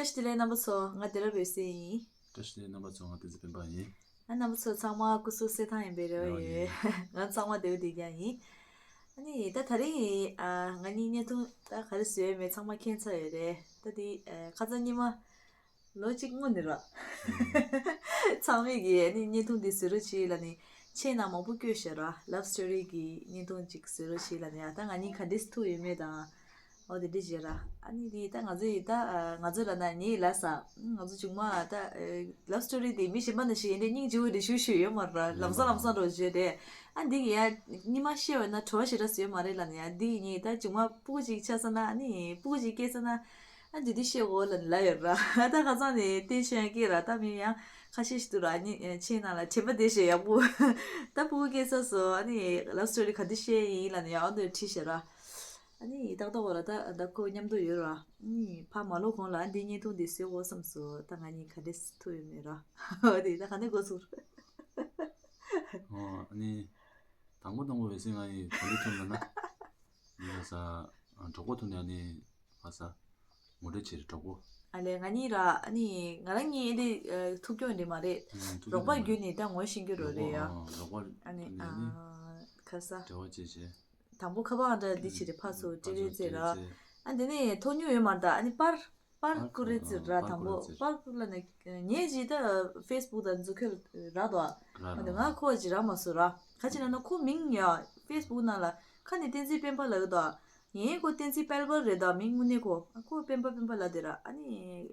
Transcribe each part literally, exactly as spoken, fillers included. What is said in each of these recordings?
བཀྲ་ཤིས་བདེ་ལེགས་རྣམ་པ་ཚོ། ང་བདེ་རབ་འོད་ཟེར་ཡིན། བཀྲ་ཤིས་བདེ་ལེགས་རྣམ་པ་ཚོ། ང་བསྟན་འཛིན་སྤེན་པ་ཡིན། ཨ། རྣམ་པ་ཚོ་ཚང་མ་སྐུ་གཟུགས་གསལ་ཐང་ཡིན་པའི་རེ་བ་རེ་བ་ཡོད། ཡིན། ང་ཚང་མ་བདེ་པོ་བདེ་རྐྱང་ཡིན། ཨ་ནི་ད་དེ་རིང་ཨ་ང་གཉིས་བརྙན་ཐུང་ད་ག་རེ་བཟོས་ཡོད་མེད་ཚང་མ་མཁྱེན་ཚར་ཡོད་རེད། ད་དེ་ཨ་ཁ་སང་ཉི་མ་ལོ་གཅིག་སྔོན་ནས་ར། ཚང་མས་ཀྱིས་ཨ་ནི་བརྙན་ཐུང་འདི་བཟོ་རོགས་བྱེད་ལབ་ནས་མཆན་ནང་མང་པོ་བཀོད་བཞག་ར། ལབ་སི་ཊོ་རི་གི་བརྙན་ཐུང་ཅིག་བཟོ་རོགས་བྱེད་ལབ་ནས། ཡ་ད་ང་གཉིས་ག་འདྲས་ཐུག་ཡོད་མེད་དང་། འོ་དེ་འདྲས་བྱས་ར། ཨ་ནི་དེ་ད་ང་ཚོ་ཡི་ད་ཨ་ང་ཚོ་ལ་ན་ཉེ་ལ་ས། ང་ཚོ་ཆུང་མ་ད་ཨ་ལབ་སི་ཊོ་རི་དེ་མི་གཞན་པ་ནང་བཞིན་ཡིན་ཏེ་སྙིང་རྗེ་བོ་དེ་ཞུ་ཞུ་ཡོད་མ་ར། ལམ་སང་ལམ་སང་འགྲོ་བྱས་ཏེ། ཨ་འདི་གི་ཡ་ཉི་མ་བཤད་པ་ན་བྲོ་བ་ཞེ་དྲག་བཟོས་མ་རེད་ལབ་ནས། ཡ་འདི་གི་ཉིན་ད་ཆུང་མ་སྤུ་གུ་ཅིག་ཆགས་ས་ན་ཨ་ནི་སྤུ་གུ་ཅིག་སྐྱེས་ས་ན། ཨ་འདི་འདི་བཤད་དགོས་ལབ་ནས་ལབ་ཡོད་ར། ད་ཁ་སང་ནས་ཏེ་ཆོན་སྐད་ར། ད་མི་ཡང་ཁ་ཤས་ཤིག་འདུག་ར། ཨ་ནི་ཆེ་ནང་ལ་དྲན་པ་བདེ་ཞེ་ཡག་པོ། ད་སྤུ་གུ་སྐྱེས་ས་སོ། ཨ་ནི་ལབ་སི་ཊོ་རི་ག་འདི་བཤད་ཡིན་ལབ་ནས་ཡང་ཨ་འདི་བྲིས་ཤག་ར། ཨ་ནི་ཏག་ཏག་བ་ལ་ད་ད་ཁོ་མཉམ་དུ་ཡོད་ར། ཨ་ནི་ཕ་མ་ལོ་གོང་ལ་ཨ་འདི་བརྙན་ཐུང་འདི་བཟོས་དགོས་བསམ་སོང་། ད་ང་གཉིས་ག་འདྲས་ཐུག་ཡོད་མེད་ར། འོ་དེ་ད་ག་འདྲས་འགོ་ཚུགས། ཨོ་ཨ་ནི་དང་པོ་དང་པོ་འོད་ཟེར་ང་ཡི་ག་འདྲས་ཐུག་ན་ན། འདི་ལ་ས་གྲོགས་པོ་ཐུག་ནས་ཨ་ནི་ཕ་ས་ངོ་སྤྲོད་བྱེད་རེད་གྲོགས་པོ། ཨ་ལས་ང་གཉིས་ར་ཨ་ནི་ང་རང་གཉིས་ཨེ་འདྲས་ཐུག་སྐྱོན་འདྲ་མ་རེད། ཨུམ་ཐུག་རོགས་པ་རྒྱུད་ནས་ད་ངོ་ཤེས་རྒྱུ་རོ་རེད་ཡ། རོགས་པ་ཨ་ནི་ཨ་ནི་ཨ་ཁ་ས་འབྲེལ་བ་བྱེད་བྱེད། དང་པོ་ཁ་པར་འདྲ་འདི་བྱེད་རེད། ཕར་ཚུར་སྤྲད་རེད་ཟེར་ར། ཨ་འདི་ནས་ཐོག་ཉུང་ཡོད་མ་རེད། ད་ཨ་ནི་པར་པར་བསྐུར་རེད་ཟེར་ར། དང་པོ་པར་བསྐུར་ལ་ནས་ངས་ཇི་ལྟ་ཕེ་སི་བུག་དང་འཛུལ་ཁོད་རག་འདུག་ཨ་འདི་ང་ཁོ་ཇི་རག་མ་སོང་ར། ག་ཅི་ན་ན་ཁོ་མིང་ཡ་ཕེ་སི་བུག་ནང་ལ་ཁ་ནས་བསྟན་འཛིན་སྤེན་པ་ལབ་འདུག་ངས་ཁོ་བསྟན་འཛིན་དཔལ་འབར་རེད་ད་མིང་དངོས་གནས་ཁོ། ཁོ་སྤེན་པ་སྤེན་པ་ལབ་དེ་ར། ཨ་ནི་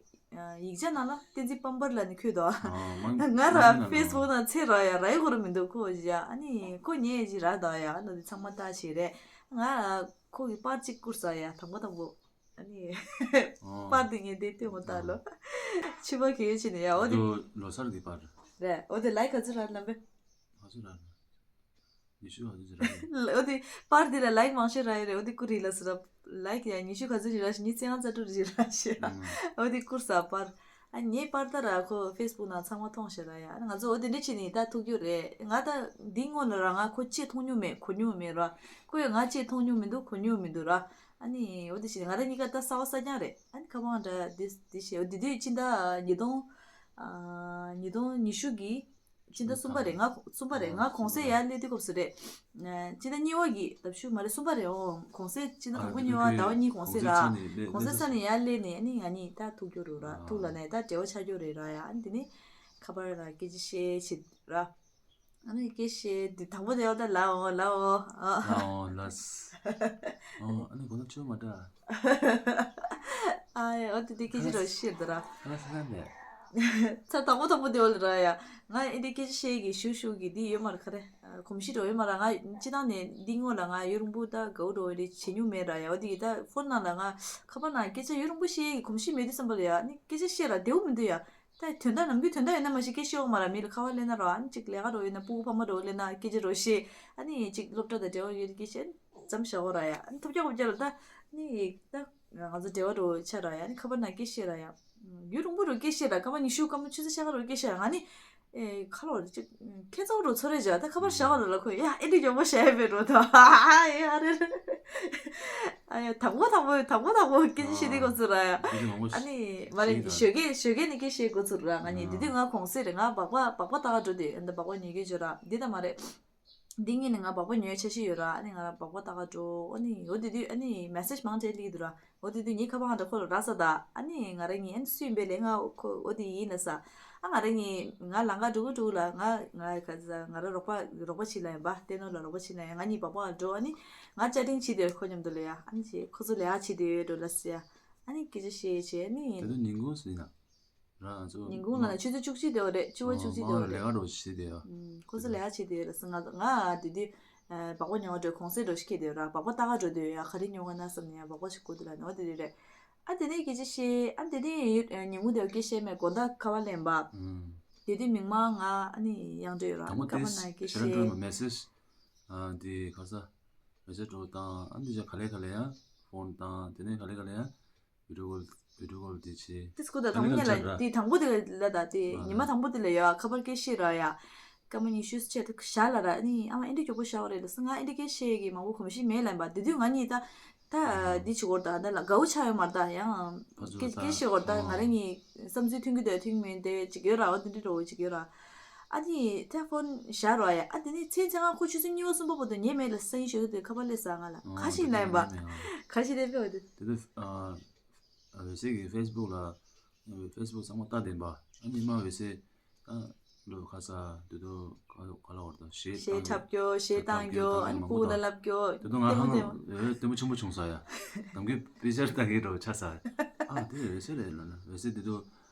ཡིག་ཆ་ནང་ལ་བསྟན་འཛིན་སྤམ་པར་ལབ་ནས་འཁོད་འདུག་ང་ར་ཕེ་སི་བུག་ནང་ཚེ་ར་ཡ་ར་ཡི་གོ་ར་མི་འདུག་ཁོ་ཡ། ཨ་ནི་ཁོ་ངས་ཇི་རག་འདུག་ཡ། ཨ་ནི་འདི་ཚང་མ་ལྟ་བྱེད་རེད། ང་ཁོ་གི་པར་གཅིག་བསྐུར་ས་ཡ་དང་པོ་དང་པོ། ཨ་ནི་པར་འདི་ངས་དེ་སྟོན་མོ་ལྟ་ལོ། ཕྱི་པ་གི་ཡོད་ཕྱི་ནས་ཡ། འོ་དེ་ལོ་གསར་གི་པར་རེད། འོ་དེ་ལའིཀ་ག་ཚོད་རག་ལམ་པས། ག་ཚོད་རག་ཉི་ཤུ་ག་ཚོད་རག་འོ་དེ་པར་འདི་ལ་ལའིཀ་མང་ཤོས་རག་ཡོད་རེད། འོ་དེ་བསྐུར་རེད་ལ་ཟེར་ར། ལའིཀ་ཡ་ཉི་ཤུ་ག་ཚོད་ཞིག་རག་ཤི་ཉི་ཤུ་རྩ་ལྔ་རྩ་དྲུག་ཞིག་རག་ཤི། འོ་དེ་བསྐུར་ས་པར། ཨ་ངའི་པར་ད་ར་ཁོ་ཕེ་སི་བུག་ནང་ཚང་མ་མཐོང་ཤག་ར་ཡ། ང་ཚོ་འོ་དེ་འདྲ་བྱས་ནས་ད་ཐུག་རྒྱུ་རེད། ང་ད་འདི་སྔོན་ལ་ར་ང་ཁོ་ཅིག་མཐོང་མྱོང་མེད་གོ་མྱོང་མེད་ར། ཁོ་ཡང་ང་ཅིག་མཐོང་མྱོང་མི་འདུག་གོ་མྱོང་མི་འདུག་ར། ཨ་ནི་འོ་དེ་བྱས་ནས་ང་རང་གཉིས་ཀ་ད་གསར་པ་གསར་རྐྱང་རེད། ཨ་ནི་ཁ་པར་འདྲ་འདི་འདི་བྱས། འོ་དེ་དུས་ཕྱི་ཟླ་ཉིས་སྟོང་ཨ་ཉིས་སྟོང་ཉི་ཤུ་གི་ཕྱི་ཟླ་གསུམ་པ་རེད། ང་གསུམ་པ་རེད། ང་གུང་སེང་ཡར་སླེབས་དུས་སྐབས་སུ་རེད། ཕྱི་ཟླ་གཉིས་པ་གི་ལབ་ཤུགས་མ་རེད། གསུམ་པ་རེད། ཨོ་གུང་སེང་ཕྱི་ཟླ་དང་པོ་གཉིས་པ་ཟླ་བ་གཉིས་གུང་སེང་ར། གུང་སེང་ཚར་ནས་ཡར་སླེབས་ནས་ཨ་ནི་ང་གཉིས་ད་ཐུག་རྒྱུ་རུ་ར། ཐུག་ལ་ནས་ད་འབྲེལ་བ་ཆགས་རྒྱུ་རེད་ར་ཡ། ཨ་ནི་དེ་ནི་ཁ་པར་ལ་སྐད་ཆ་བཤད་བྱེད་ར། ཨ་ནི་སྐད་བཤད་འདི་དང་པོ་དེ་བ་ད་ལའོ་ལའོ། ཨ་ལའོ་ལ་ཨོ་ཨ་ནི་གོ་ན་ཆོས་མ་འདྲ། ཨ་ཡ་འོ་དེ་དེ་སྐད་ཆ་རོ་བཤད་འདི་ར། ཨ་ལ་ས་ས་ནས། ཚ་དང་པོ་དང་པོ་དེ་བ་ལ་ར་ཡ། ང་ཨེ་འདི་སྐད་ཆ་བཤད་གི་ཞུ་ཞུ་གི་འདི་ཡོད་མ་ར་ག་རེ། གོམས་གཤིས་འགྲོ་ཡོད་མ་ར། ང་སྤྱི་བཏང་ནས་འདི་སྔོན་ལ་ང་ཡུན་རིང་པོ་ད་དགའ་བོ་འགྲོ་བའི་རེ་བྱེད་མྱོང་མེད་ར་ཡ། འོ་དེ་གི་ད་ཕོན་ནང་ལ་ང་ཁ་པར་ནང་སྐད་ཆ་ཡུན་རིང་པོ་བཤད་གི་གོམས་གཤིས་མེད་དུས་བསམ་པ་ལ་ཡ། ཨ་ནི་སྐད་ཆ་བཤད་ར་བདེ་བོ་མི་འདུག་ཡ། ད་དོན་དག་ནམ་རྒྱུན་དོན་དག་ཡོད་ན་མ་གཞི་སྐད་ཤོག་མ་ར། མི་ལ་ཁ་པར་སླེབས་ན་རོ། ཨ་ནི་ཅིག་ལས་ཀ་རོ་ཡོད་ན་སྤུ་གུ་ཕ་མ་རོ་སླེབས་ན་སྐད་ཆ་རོ་བཤད། ཨ་ནི་ཅིག་སློབ་གྲྭ་དང་འབྲེལ་བ་ཡོད་སྐད་ཆ་ཙམ་བཞག་གོ་ར་ཡ། ཨ་ནི་ཐོབ་རྒྱག་ཁོབ་རྒྱག་ལ་ད་ནི་ད་ང་ཚོ་འབྲེལ་བ་རོ་ཆགས་ར་ཡ། ཨ་ནི་ཁ་པར་ནང་སྐད་བཤད་ར་ཡ། ཡུན་རིང་པོ་རོ་སྐད་བཤད་ར། སྐར་མ་ཉི་ཤུ་སྐར་མ་ཆུ་ཚོད་ཕྱེད་ཀ་རོ་སྐད་བཤད་ར། ང་ནི་ཨེ་ཁ་ལོ་རེ་ཅིག་ཁྱེད་ཚོ་རོ་ཚོ་རེ་བྱ། ད་ཁ་པར་བཞག་རོ་ལ་ཁོས་ཡ་ཨེ་འདྲི་མགྱོགས་པོ་བཤད་ཡ་བེ་རོ་ད། ཨ་ཡ་ཨ་རེ་རེ། ཨ་ཡ་དང་པོ་དང་པོ་དང་པོ་དང་པོ་སྐད་ཆ་བཤད་དེ་འགོ་ཚུགས་ར་ཡ། ཨ་ནི་མ་རེད། ཞོགས་ཀས་ཞོགས་ཀས་ནས་སྐད་བཤད་འགོ་ཚུགས་ར། ང་གཉིས་དེ་དུས་ང་གུང་སེང་རེད། ང་སྦག་སྦག་སྦག་སྦག་ལྟ་ག་འགྲོ་དུས་འདི་སྦག་སྦག་ཉོ་གི་འཇོ་ར་འདི་ད་མ་རེད། འདི་གཉིས་ནས་ང་སྦག་སྦག་ཉོ་ཡ་འཆར་གཞི་ཡོད་ར། ཨ་ནི་ང་ར་སྦག་སྦག་ལྟ་ག་འགྲོ། ཨ་ནི་འོ་དེ་དུས་ཨ་ནི་མེ་སེ་ཇི་མང་དྲགས་སླེབས་ཀྱི་འདུག་ར། འོ་དེ་དུས་ངའི་ཁ་པར་ཧང་འདྲ་ཁོ་ལ་རག་ས་ད། ཨ་ནི་ང་ར་གཉིས་ཨ་ནི་སུ་ཡིན་པའི་ལས་ང་ཁོ་འོ་དེ་ཡིན་ལ་ས། ཨ་ང་ར་གཉིས་ང་ལང་ཀ་འགྲོ་གི་འགྲོ་གི་ལ། ང་ང་ག་ས་ང་ར་རོགས་པ་རོགས་པ་བྱེད་ལ་ཡིན་པ། བསྟན་ནོར་ལ་རོགས་པ་བྱེད་ལ་ཡིན། ང་གཉིས་སྦག་སྦག་འགྲོ། ཨ་ནི་ང་ཅ་ཊིང་བྱེད་དེ་ཁོ་མཉམ་དུ་ལ་ཡ། ཨ་ནི་བྱས་ཁོ་ཚོ་ལས་ཀ་བྱེད་དེ་ཡོད་འགྲོ་ལ་ས་ཡ། ཨ་ནི་སྐད་ཆ་བཤད་བྱས་ཨ་ནི། དེ་ཚོ་ཉིན་གུང་ཟིན་ན། ར་ང་ཚོ་ཉིན་གུང་ལ་ན་ཆུ་ཚོད་བཅུ་གཅིག་དེ་བ་རེད། བཅུ་པ་བཅུ་གཅིག་དེ་བ་མང་ལ་རེད། ལས་ཀ་འགྲོ་བྱེད་དེ་ཡ། ཁོ་ཚོ་ལས་ཀ་བྱེད་དེ་ཡོད་རེད་ས། ང་ང་དེ་དུས་སྦག་སྦག་ཉོ་བ་འགྲོ། གུང་སེང་འགྲོ་ཞིག་ཁེལ་དེ་ཡོད་ར། སྦག་སྦག་ལྟ་ག་འགྲོ་དེ་ཡོད་ཡ། ག་རེ་ཉོ་ག་ན་བསམ་ནས་ཡ་སྦག་སྦག་ཞིག་དགོས་དེ་ལ་ནི་འོ་དེ་དེ་རེད། ཨ་དེ་ནས་སྐད་ཆ་བཤད། ཨ་དེ་ནས་ཉིན་གུང་དེ་བ་སྐད་བཤད་མེད་དགོང་དག་ཁ་པར་ལེན་པ། དེ་དུས་མིག་མང་ང་ཨ་ནི་ཡང་འདྲ་ཡོད་ར། དང་པོ་ཁ་པར་ནང་དེ་སྐད་ཞེ་དྲག་སྤྲོད་མ་བཤད། མེ་སེ་ཇི་ཨ་དེ་ག་ས་མེ་སེ་ཇི་འགྲོ་དང་། ཨ་འདི་ཅག་ག་ལེ་ག་ལེ་ཡ་ཕོན་དང་དེ་ནས་ག་ལེ་ག་ལེ་ཡ། བི་ཌིའོ་ཀོལ་བི་ཌིའོ་ཀོལ་དེ་བྱས། དེ་སྐུ་ད་དང་པོ་ཉིད་ལ་དེ་དང་པོ་དེ་ལ་ད་དེ་ཉི་མ་དང་པོ་དེ་ལ་ཡ་ཁ་པར་སྐད་བཤད་ར་ཡ། སྐར་མ་ཉི་ཤུ་ཕྱེད་དུ་བཞག་ལ་ར། ཨ་ནི་ཨ་མ་ཨེ་འདྲི་མགྱོགས་པོ་བཞག་རེད་ལ་ས། ང་ཨེ་འདྲི་སྐད་བཤད་གི་མང་པོ་གོམས་གཤིས་མེད་ལ་ཡིན་པ། དེ་དུས་ང་གཉིས་ད་ ད་འདི་བྱེད་དགོས་རེད་ད། ད་ལ་དགའ་བོ་ཆགས་ཡོད་མ་རེད་ད། ཡང་སྐད་སྐད་བཤད་དགོས་རེད་ད། ང་རང་གཉིས་བསམ་ཚུལ་མཐུན་གྱི་འདུག་མཐུན་མིན་དེ་ཅིག་ཡོད་ར། འོ་དེ་འདྲ་འདྲ་བོ་ཅིག་ཡོད་ར། ཨ་ནི་ད་ཕོན་བཞག་རོགས་ཡ། ཨ་དེ་ནས་ཚེ་ཚེ་སྔ་ཁོ་ཆུ་ཚོད་གཉིས་པ་གསུམ་པ་བར་དུ་ཉལ་མེད་ལ་སང་ཉིན་ཞོགས་ཀྱི་དུས་ཁ་པར་སླེབས་ས། ང་ལ་ཁ་ཞིག་ལབ་ཡིན་པ། ཁ་ཞིག་ལབ་པའི་འོ་དེ། དེ་དུས་ཨ་འོད་ཟེར་གྱི་ཕེ་སི་བུག་ལ། ཕེ་སི་བུག་ཚང་མ་ལྟ་བསྡད་པ། ཨ་ནི་མ་འོད་ཟེར་ཨ་ལོ་ཁ་ས་དེ་དུས་ག་ག་ལ་བར་དུ་གཞས་གཞས་འཁྲབ་རྒྱོ། གཞས་བཏང་རྒྱོ། ཨ་ནི་སྤུ་གུ་ལ་ལབ་རྒྱོ། དེ་དུས་ང་ལྟད་མོ་ཧང་ལྟད་མོ། ཨེ་ལྟད་མོ་ཆེན་པོ་བྱུང་ས་ཡ། ནམ་རྒྱུན་པི་ཅར་ལྟ་གི་འདྲ་བོ་ཆགས་ས། ཨ་དེ་འོད་ཟེར་རེད་ལབ་ན། འོད་ཟེར་དེ་དུས་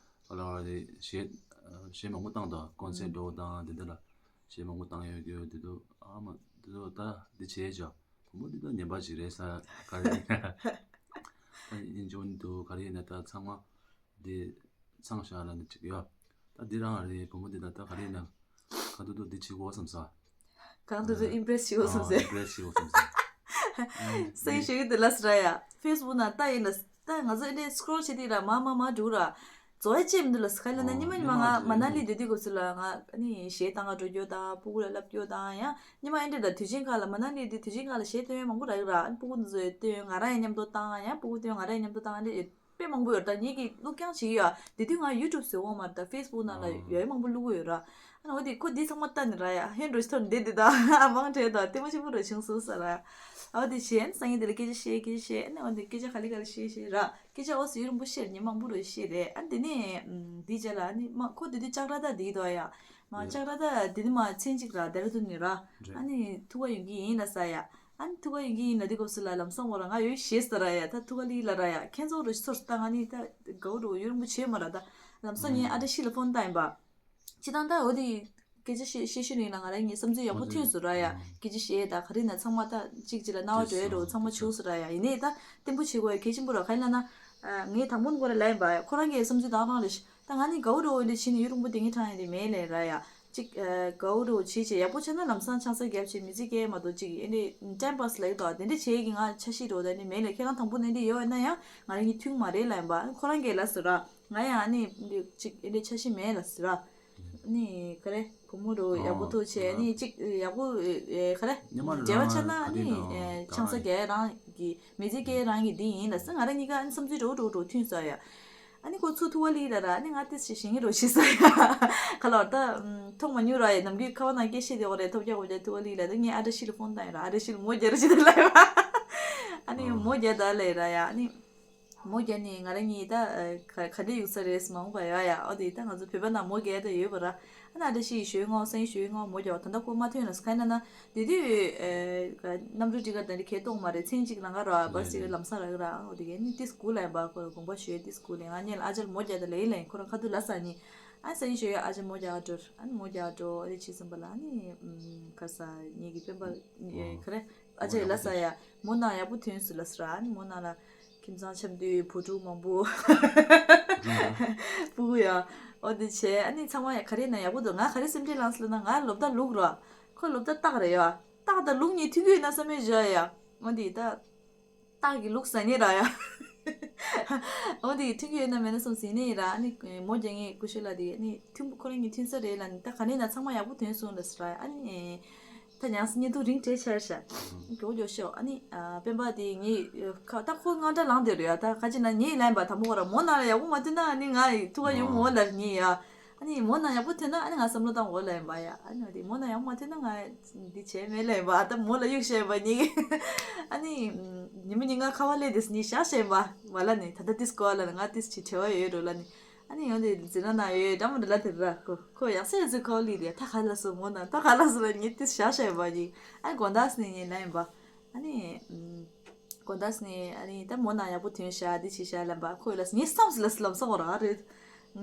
ག་ལ་བར་དུ་གཞས་གཞས་མང་པོ་བཏང་འདུག་ཀོན་སེར་ཊི་འདྲ་བོ་དང་དེ་འདྲ་ལ། གཞས་མང་པོ་བཏང་ཡོད་རྒྱུ། དེ་དུས་ཨ་མ་དེ་དུས་ད་འདི་བྱས་ཅོ། བུ་མོ་འདི་ད་ངན་པ་ཞིག་རེད་ས། ག་རེ་ཡིན་ན་ད་ཡིན་ཆོག་ནི་འདུག་ག་རེ་ཡིན་ན་ད་ཚང་མ་འདི་ཚང་བཞག་ལ་ནི་ཅིག་ཡོད། ད་འདི་རང་རེད། བུ་མོ་འདི་ད་ད་ག་རེ་ཡིན་ན་གང་དུ་འདུག་འདི་བྱེད་དགོས་བསམ་ས། གང་དུ་འདུག་ཨིམ་པི་རེ་སི་བྱེད་དགོས་བསམ་ས། ཨིམ་པི་རེ་སི་བྱེད་དགོས་བསམ་ས། སེང་ཞོགས་ཀྱི་དུས་ལ་སི་ར་ཡ། ཕེ་སི་བུག་ནང་ལྟ་ཡིན་ལ། ད་ང་ཚོ་འདི་སི་ཀོ་རོལ་བྱེད་དུས་ལ་མ་མ་མ་འགྲོ་ར། རྫོགས་ཡ་ཅེས་མི་འདུག་ལ། སི་ཁ་ལ་ན་ཉི་མ་ཉི་མ་ང་མ་ན་ལི་སྡོད་དུས་སྐབས་སུ་ལ་ང་ཨ་ནི་གཞས་བཏང་ག་འགྲོ་རྒྱུ་དང་། སྤུ་གུ་ལ་ལབ་རྒྱུ་དང་། ཡང་ཉི་མ་ཨེ་འདྲ་ལ་དུས་ཆེན་ཁག་ལ་མ་ན་ལི་དུས་དུས་ཆེན་ཁག་ལ་གཞས་སྟོན་ཡ་མང་པོ་རག་གི་ར། ཨ་ནི་སྤུ་གུ་འདི་ཚོས་སྟོན། ང་རང་ཡང་མཉམ་དུ་བཏང་། ཡང་སྤུ་གུ་སྟོན། ང་རང་ཡང་མཉམ་དུ་བཏང་། ཨ་ནི་དཔེ་མང་པོ་ཡོད་ར། ད་ངེད་ཀྱིས་བླུགས་རྐྱང་བྱེད་ཀྱི་ཡོད། དེ་དུས་ང་ཡུ་ཊུབ་བཟོ་འོང་མ་རེད། ད་ཕེ་སི་བུག་ནང་ལ་ཡོད་ཡ་མང་པོ་བླུགས་ཀྱི་ཡོད་ར། ཨ་ནི་འོ་དེ་ཁོ་འདི་ཚང་མ་ལྟ་ནི་ར་ཡ། ཧན་རོ་ཤི་ཐོར་འདི་འདི་ད་ཨ་མང་དྲགས་ད། ལྟད་མོ་ཆེན་པོ་ར་བྱུང་སོང་ས་ར་ཡ། ཨ་འོ་དེ་བྱས་སང་ཉིན་དེ་ལ་སྐད་ཆ་བཤད། སྐད་ཆ་བཤད། ཨ་ནི་འོ་དེ་སྐད་ཆ་ག་ལེ་ག་ལེ་བཤད་བཤད་ར། སྐད་ཆ་འོ་ཟིག་རིང་པོ་བཤད། ཉིན་མང་པོ་ར་བཤད་རེད། ཨ་ནི་དེ་ནས་ཨམ་འདི་རྗེས་ལ་ཨ་ནི་མ་ཁོ་དེ་དུས་ལྕགས་ར་ད་འདི་དོ་ཡ། མ་ལྕགས་ར་ད་དེ་ནི་མ་མཚན་གཅིག་ར་ལྡེ་ར་ལྡུན་ནས་ར། རེད། ཨ་ནི་ཐུག་ག་ཡོང་གི་ཡིན་ལ་ས་ཡ། ཨ་ནི་ཐུག་ག་ཡོང་གི་ཡིན་ལ་དེ་སྐབས་སུ་ལ་ལམ་སང་བོ་ར་ང་ཡོད་ཤེས་ས་ར་ཡ། ད་ཐུག་ག་ལི་ལ་ར་ཡ། ཁྱེད་ཚོ་རུ་སོར་ད་ང་ནི་ད་དགའ་བོ་འགྲོ་ཡོད་རིང་པོ་བྱས་མ་ར། ད་ལམ་སང་ངས་ཨ་བཀྲ་ཤིས་ལ་ཕོན་བཏང་ཡིན་པ། སྤྱིར་བཏང་ད་འོ་དེ་སྐད་ཆ་བཤད་བཤད་ཤུལ་ནས་ལ་ང་རང་གཉིས་བསམ་ཚུལ་ཡག་པོ་མཐུན་སོང་ར་ཡ། སྐད་ཆ་བཤད་ད་ག་རེ་ན་ཚང་མ་ད་གཅིག་གཅིག་ལ་རྣ་བ་འགྲོ་ཡ་འགྲོ་ཚང་མ་བྱུང་སོང་ར་ཡ། ཡིན་ནའི་ད་བརྟན་པོ་བྱེད་དགོས་ཡ་གལ་ཆེན་པོ་ར། ག་ཡིན་ལ་ན་ངས་དང་པོ་ནས་ཁོ་ར་ལབ་ཡིན་པ། ཁོ་རང་གི་བསམ་ཚུལ་དང་རང་རེད། ད་ང་ནི་དགའ་བོ་འགྲོ་འོ་འདྲ་བྱས་ནས་ཡུན་རིང་པོ་དེ་ངས་དྲང་ཡ་དེ་མེད་ལས་ར་ཡ། གཅིག་ཨ་དགའ་བོ་རེ་བོ་བྱེད་བྱེད་ཡག་པོ་ཆགས་ན་ལམ་སང་ཆང་ས་བརྒྱབ་བྱས་མི་ཚེ་སྐྱེལ་མ་གཏོགས་གཅིག་ཨེ་འདྲས་ཊའིམ་པཱ་སི་ལབ་ཀྱི་འདུག་དེ་འདྲས་བྱེད་ཀྱི་ང་འཆར་གཞི་འགྲོ་དེ་འདྲས་མེད་ལས། ཁྱེད་རང་དང་པོ་ནས་འདི་ཡོད་ན་ཡང་ང་རང་གཉིས་མཐུན་མ་རེད་ལབ་ཡིན་པ། ཁོ་རང་གིས་ལབ་སོང་ར། ང་ཡང་ཨ་ནི་འདི་གཅིག་ཨེ་འདྲས་འཆར་གཞི་མེད་ལབ་སོང་ར། ཨ་ནི་ག་རེ་བུ་མོ་རུ་ཡག་པོ་ཐུག་བྱས་ཨ་ནི་གཅིག་ཡག་པོ་ཨེ་ག་རེ་ཉི་མ་རེ་འབྲེལ་བ་རང་ཆགས་ན་ཨ་ག་དུས་ནི་དང་ཨེ་ཆང་ས་གང་རེད། རྒྱག་རང་གི་མི་ཚེ་སྐྱེལ་རང་གི་འདི་ཡིན་ལབ་སོང་། ང་རང་གཉིས་ཀ་ཨ་ནི་བསམ་ཚུལ་འགྲོ་འགྲོ་འགྲོ་མཐུན་སོང་ཡ། ཨ་ནི་ཁོ་ཚུར་ཐུག་ག་ལི་ལ་ར། ཨ་ནི་ང་ཏིས་ཞིག་ཞིང་ངེ་རོ་ཤི་ས་ཡ། ཁ་ལོར་ད་མཐོང་མ་མྱོང་ར་ཡ། ནམ་རྒྱུན་ཁ་བ་ནང་སྐད་བཤད་དེ་འོ་རེད། ཐོབ་རྒྱག་འོ་རྒྱག་ཐུག་ག་ལི་ལ་ད་ངས་ཨ་བཀྲ་ཤིས་ལ་ཕོན་བཏང་ཡ་ར། ཨ་བཀྲ་ཤིས་ལ་མོ་རྒྱག་ར་ཤི་ད་ལ་ཡ། ཨ་ནི་མོ་རྒྱག་ད་ལ་ཡ་ར་ཡ། ཨ་ནི་མོ་རྒྱག་ནི་ང་རང་གཉིས་ད་ག་ག་འདྲ་ཡོད་ས་རེད་མ་འོངས་པ་ཡ་ཡ། འོ་དེ་ད་ང་ཚོ་བོད་པ་ནང་མོ་རྒྱག་ད་ཡོད་པ་ར། ཨ་ན་ཨ་བཀྲ་ཤིས་ཞོའི་ངོ་སང་ཞོའི་ངོ་མོ་རྒྱག་ད་ལྟ་ཁོ་མ་ཐོན་ལ་ས་ཁ་ན་ན། དེ་དུས་ཨེ་གནམ་གྲུ་ཊི་ཀེ་ཊི་དེ་འདྲ་ཁྱེད་གཏོང་མ་རེད། མཚན་གཅིག་ལང་ཀ་ར་བ་སི་ཅིག་ལམ་སང་རག་ར། འོ་དེ་གས་ནི་ཏིས་སྐུ་ལ་ཡིན་པ་ཁོ་དགོངས་པ་ཞུས་ཏིས་སྐུ་ལ་ང་ཉལ་ཨ་ཅག་མོ་རྒྱག་ད་ལེ་ལེ་ཁོ་རང་ཁ་ཐུག་ལ་ས་ནི། ཨ་སང་ཞོའི་ཨ་ཅག་མོ་རྒྱག་འགྲོ། ཨ་ནི་མོ་རྒྱག་འགྲོ་ཨ་རེ་ཆི་སམ་པ་ལ་ཨ་ནི་ཁ་ས་ངེད་ཀྱི་སྤེན་པ་ཁ་རེ་ཨ་ཅག་ལ་ས་ཡ་མོ་ན་ཡག་པོ་ཐོན་སོང་ལ་ས་ར། ཨ་ནི་མོ་ན་ལ་ཁྱིམ་ཚང་འཆམ་དུས་བུ་ཕྲུག་མང་པོ་སྤུ་གུ་ཡ། འོ་དེ་བྱས་ཨ་ནི་ཚང་མ་ཡ་ག་རེ་ན་ཡག་པོ་འདུག་ང་ག་རེ་སེམས་ཁྲལ་ལངས་སོང་ལབ་ན་ང་སློབ་གྲྭ་ལུག་ར། ཁོ་སློབ་གྲྭ་སྟག་རེད་ཡ། སྟག་དང་ལུག་གཉིས་མཐུན་གྱི་ཡོད་ན་བསམ་མེད་བཞག་ཡ། འོ་འདི་ད་སྟག་གི་ལུག་ཟ་ཉེ་ར་ཡ། འོ་འདི་མཐུན་གྱི་ཡོད་ན་མེད་ན་བསམ་ཟིན་ནི་ར། ཨ་ནི་མོ་རྒྱག་ངེས་ཀུ་ཤུ་ལ་དེ་ཨ་ནི་མཐུན་པོ་ཁོ་རང་གཉིས་མཐུན་ས་རེད་ལ་ནི་ད་ག་ནས་ན་ཚང་མ་ཡག་པོ་ཐོན་སོང་ལ་ས་ར། ཨ་ནི། ད་ཉང་སི་ཉེ་དུ་རིང་བྲེལ་ཆེར་ཤ། མགྱོགས་མགྱོགས་ཤོག་ཨ་ནི་ཨ་སྤེན་པ་དེ་ངའི་ཁ་ད་ཁོ་དངངས་སྐྲག་ལངས་བསྡད་རེད་ཡ། ད་ཁ་ཅིག་ན་ངས་ལན་པ་དང་པོ་ཁོ་ར་མོ་ན་ལ་ཡག་པོ་མ་ཐོན་ན་ཨ་ནི་ང་ཐུག་ག་ཡོང་མོ་ལ་ངས་ཡ། ཨ་ནི་མོ་ན་ཡག་པོ་ཐོན་ན་ཨ་ནི་ང་བསམ་བློ་བཏང་འོ་ལ་ཡིན་པ་ཡ། ཨ་ནི་དེ་མོ་ན་ཡག་པོ་མ་ཐོན་ན་ང་འདི་བྱས་མེད་ལ་ཡིན་པ། ད་མོ་ལ་གཡུག་བཤད་པ་ཉིད་ཀྱི་ཨ་ནི་ཉི་མ་ཉིན་ང་ཁ་བ་ལས་དེ་ནི་ཤག་བཤད་པ་མ་ལ་ནི་ད་ལྟ་ཏིས་གོ་ལ་ང་ཏིས་ཅི་བྲེལ་བ་ཡོད་རོ་ལ་ནི། ཨ་ནི་ཡོང་དེ་འཛིན་གྲྭ་ནང་ཡོད་འདྲ་མོ་འདྲ་ལ་དེ་ར་ཁོ་ཁོ་ཡག་སེ་ཡག་སེ་ཁོ་ལི་དེ་ད་ག་ལ་སོ་མོ་ན་ད་ག་ལ་སོ་ལ་ངས་དེ་ཤ་ཤ་ཡོད་པ་ཡིན། ཨ་ནི་དགོང་དག་སི་ནས་ངས་ལ་ཡིན་པ། ཨ་ནི་དགོང་དག་སི་ནས་ཨ་ནི་ད་མོ་ན་ཡག་པོ་ཐོན་ཤ་དེ་ཆི་ཤ་ལ་ཡིན་པ་ཁོ་ཡོད་ལ་སི་ངས་བསམ་སི་ལ་སི་ལམ་སང་འོ་ར་རེད།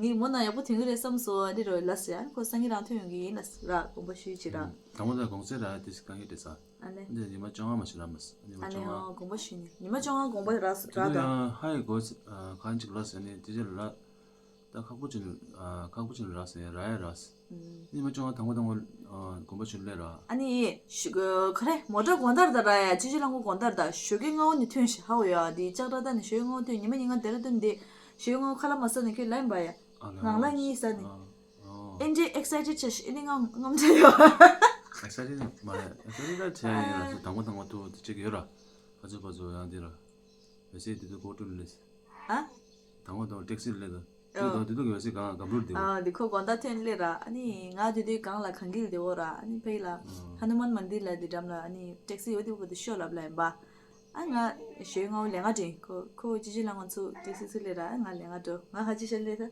ངས་མོ་ན་ཡག་པོ་ཐོན་གི་རེད་བསམ་སོ་ཨ་ནི་རོ་ལ་སི་ཨ་ནི་ཁོ་སང་ཉིན་རང་ཐོན་ཡོང་གི་ཡིན་ལ་སི་ར་དགོངས་པ་ཞུས་ཅི་ར། དང་པོ་ད་དགོང་ཚེ་ར་དེ་སི་གང་གི་དེ་ས། ཨ་ནི། འདི་ཉི་མ་བཅོ་ལྔ་མ་ཞིག་ལ་མ་སི་ཉི་མ་ཨ་བཅོ་ནི་ལྔ། ཨོ་དགོངས་པ་ཞུས་ནི་ཉི་མ་བཅོ་ལྔ་དགོངས་པ་ར་སི་ར་དང་། ཡང་ཧ་ཡི་གོ་ཨ་གང་ཅིག་ལ་སི་ནི་དེ་ཅི་ལ། ད་ཁག་པོ་ཅིག་ཨ་ཁག་པོ་ཅིག་ར་སི་ཡ་ར་ཡ་ར་སི། ཉི་མ་བཅོ་ལྔ་དང་པོ་དང་པོ་ཨ་དགོངས་པ་ཞུ་ལེ་ར། ཨ་ནི་ཞུ་ག་རེ་མོ་ཊ་དགོང་དར་ད་ར་ཡ་ཅི་ཅི་ལང་གོ་དགོང་དར་ད་ཞོགས་ཀའི་སྔ་བོ་ནི་ཐོན་ཤི་ཧ་བོ་ཡ་དེ་ལྕགས་ར་ད་ནི་ཞོགས་ཀའི་སྔ་བོ་ཐོན་ཉི་མ་ཉིན་གང་དེ་ར་ཐོན་དེ་ཞོགས་ཀའི་སྔ་བོ་ཁ་ལ་མ་ས་ནི་ཁྱོད་ལན་པ་ཡ། ནང་ལ་གཉིས་ས་ནི། ཨེ་འདྲའི་ཨེག་སའི་ཊེཌ་ཆེ་ཤི་ཨེ་ནི་ངམ་ངམ་ཆེ་ཡོད། ཨེག་སའི་ཊེཌ་མ་རེད། ཨེག་སའི་ཊེཌ་ཆེ་ཡིན་ལ་སུ་དང་པོ་དང་པོ་ཐུག་དེ་ཅིག་ཡོད་ར། ཁ་ཚུ་ཕ་ཚུ་ཡང་དེ་ར། ཡོད་སྲིད་དེ་ཚོ་གོ་ཀྲུ་ལས། ཨ། དང་པོ་དང་ཊེག་སི་ལས་ཀ། ཨ། དེ་དང་དེ་དུ་གི་ཡོད་སྲིད་གང་ག་འབུར་དེ། ཨ། འདི་ཁོ་དགོང་དག་ཐོན་ལེ་ར། ཨ་ནི་ང་དེ་དུས་གང་ལ་གང་གིལ་དེ་འོ་ར། ཨ་ནི་ཕ་གི་ལ་ཧ་ནུ་མན་མན་དིར་ལ་དེ་འགྲམ་ལ། ཨ་ནི་ཊེག་སི་ཡོད་དེ་བོ་དེ་ཤོ་ལབ་ལ་ཡིན་པ། ཨ་ང་ཞོའི་ང་བོ་ལས་ང་དྲིན་ཁོ་ཁོ་ཅི་ཅི་ལ་ང་ཚུ་ཊེག་སི་ཚུ་ལེ་ར། ཨ་ང་ལས་ང་འགྲོ། ང་ཧ་ཅི་ཤ་ལེ་ད།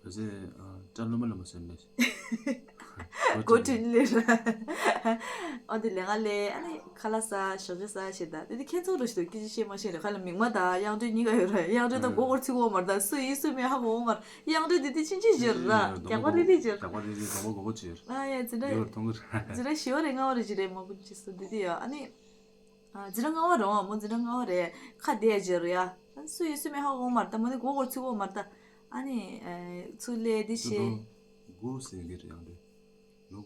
ཨ་ཙི། ཨ་ཀྲ་ལོ་མ་ལ་མ་སོན་ལེ། གོ་ཀྲིན་ལེ་ར། ཨོ་དེ་ལས་ང་ལེ། ཨ་ནི་ཁ་ལག་ཟ་ཞོགས་ཇ་ཟ་ཞེ་ད། དེ་དེ་ཁྱེད་ཚོ་རུ་ཞིག་ཏུ་སྐད་ཆ་བཤད་མ་ཤེས་རེད། ཁ་ལ་མིག་མ་དང་དབྱངས་སྒྲོན་གཉིས་ཀ་ཡོད་ར། དབྱངས་སྒྲོན་དང་མགོ་སྐོར་ཚིག་གོ་མར་ད་སུ་ཡིན་སུ་མེད་ཧ་གོ་མར། དབྱངས་སྒྲོན་དེ་དེ་ཕྱིན་ཅི་བྱེད་ར། རྒྱག་པ་རེ་རེ་བྱེད། རྒྱག་པ་རེ་རེ་གོ་གོ་གོ་བྱེད། ཨ་ཡ་ཙི་ར། ཡོད་མཐོང་གི་ར། ཙི་ར་ཞི་བ་རེ་ང་བ་རེ་ཅི་རེད་མ་གོ་ཅི་སུ་དེ་དེ་ཡ། ཨ་ནི། ཨ་ཙི་ར་ང་བ་རོ་མོ་ཙི་ར་ང་བ་རེ། ཁ་བདེ་ཡ་བྱེད་ར་ཡ། ཨ་སུ་ཡིན་སུ་མེད་ཧ་གོ་མར་ད་མོ་ནི་མགོ་སྐོར་ཚིག་གོ་མར་ད། ཨ་ནི་ཨ་ཚུར་ལས་དེ་ཤེས། དགུ་ཟེར་གི་རེད་ཡང་རེད།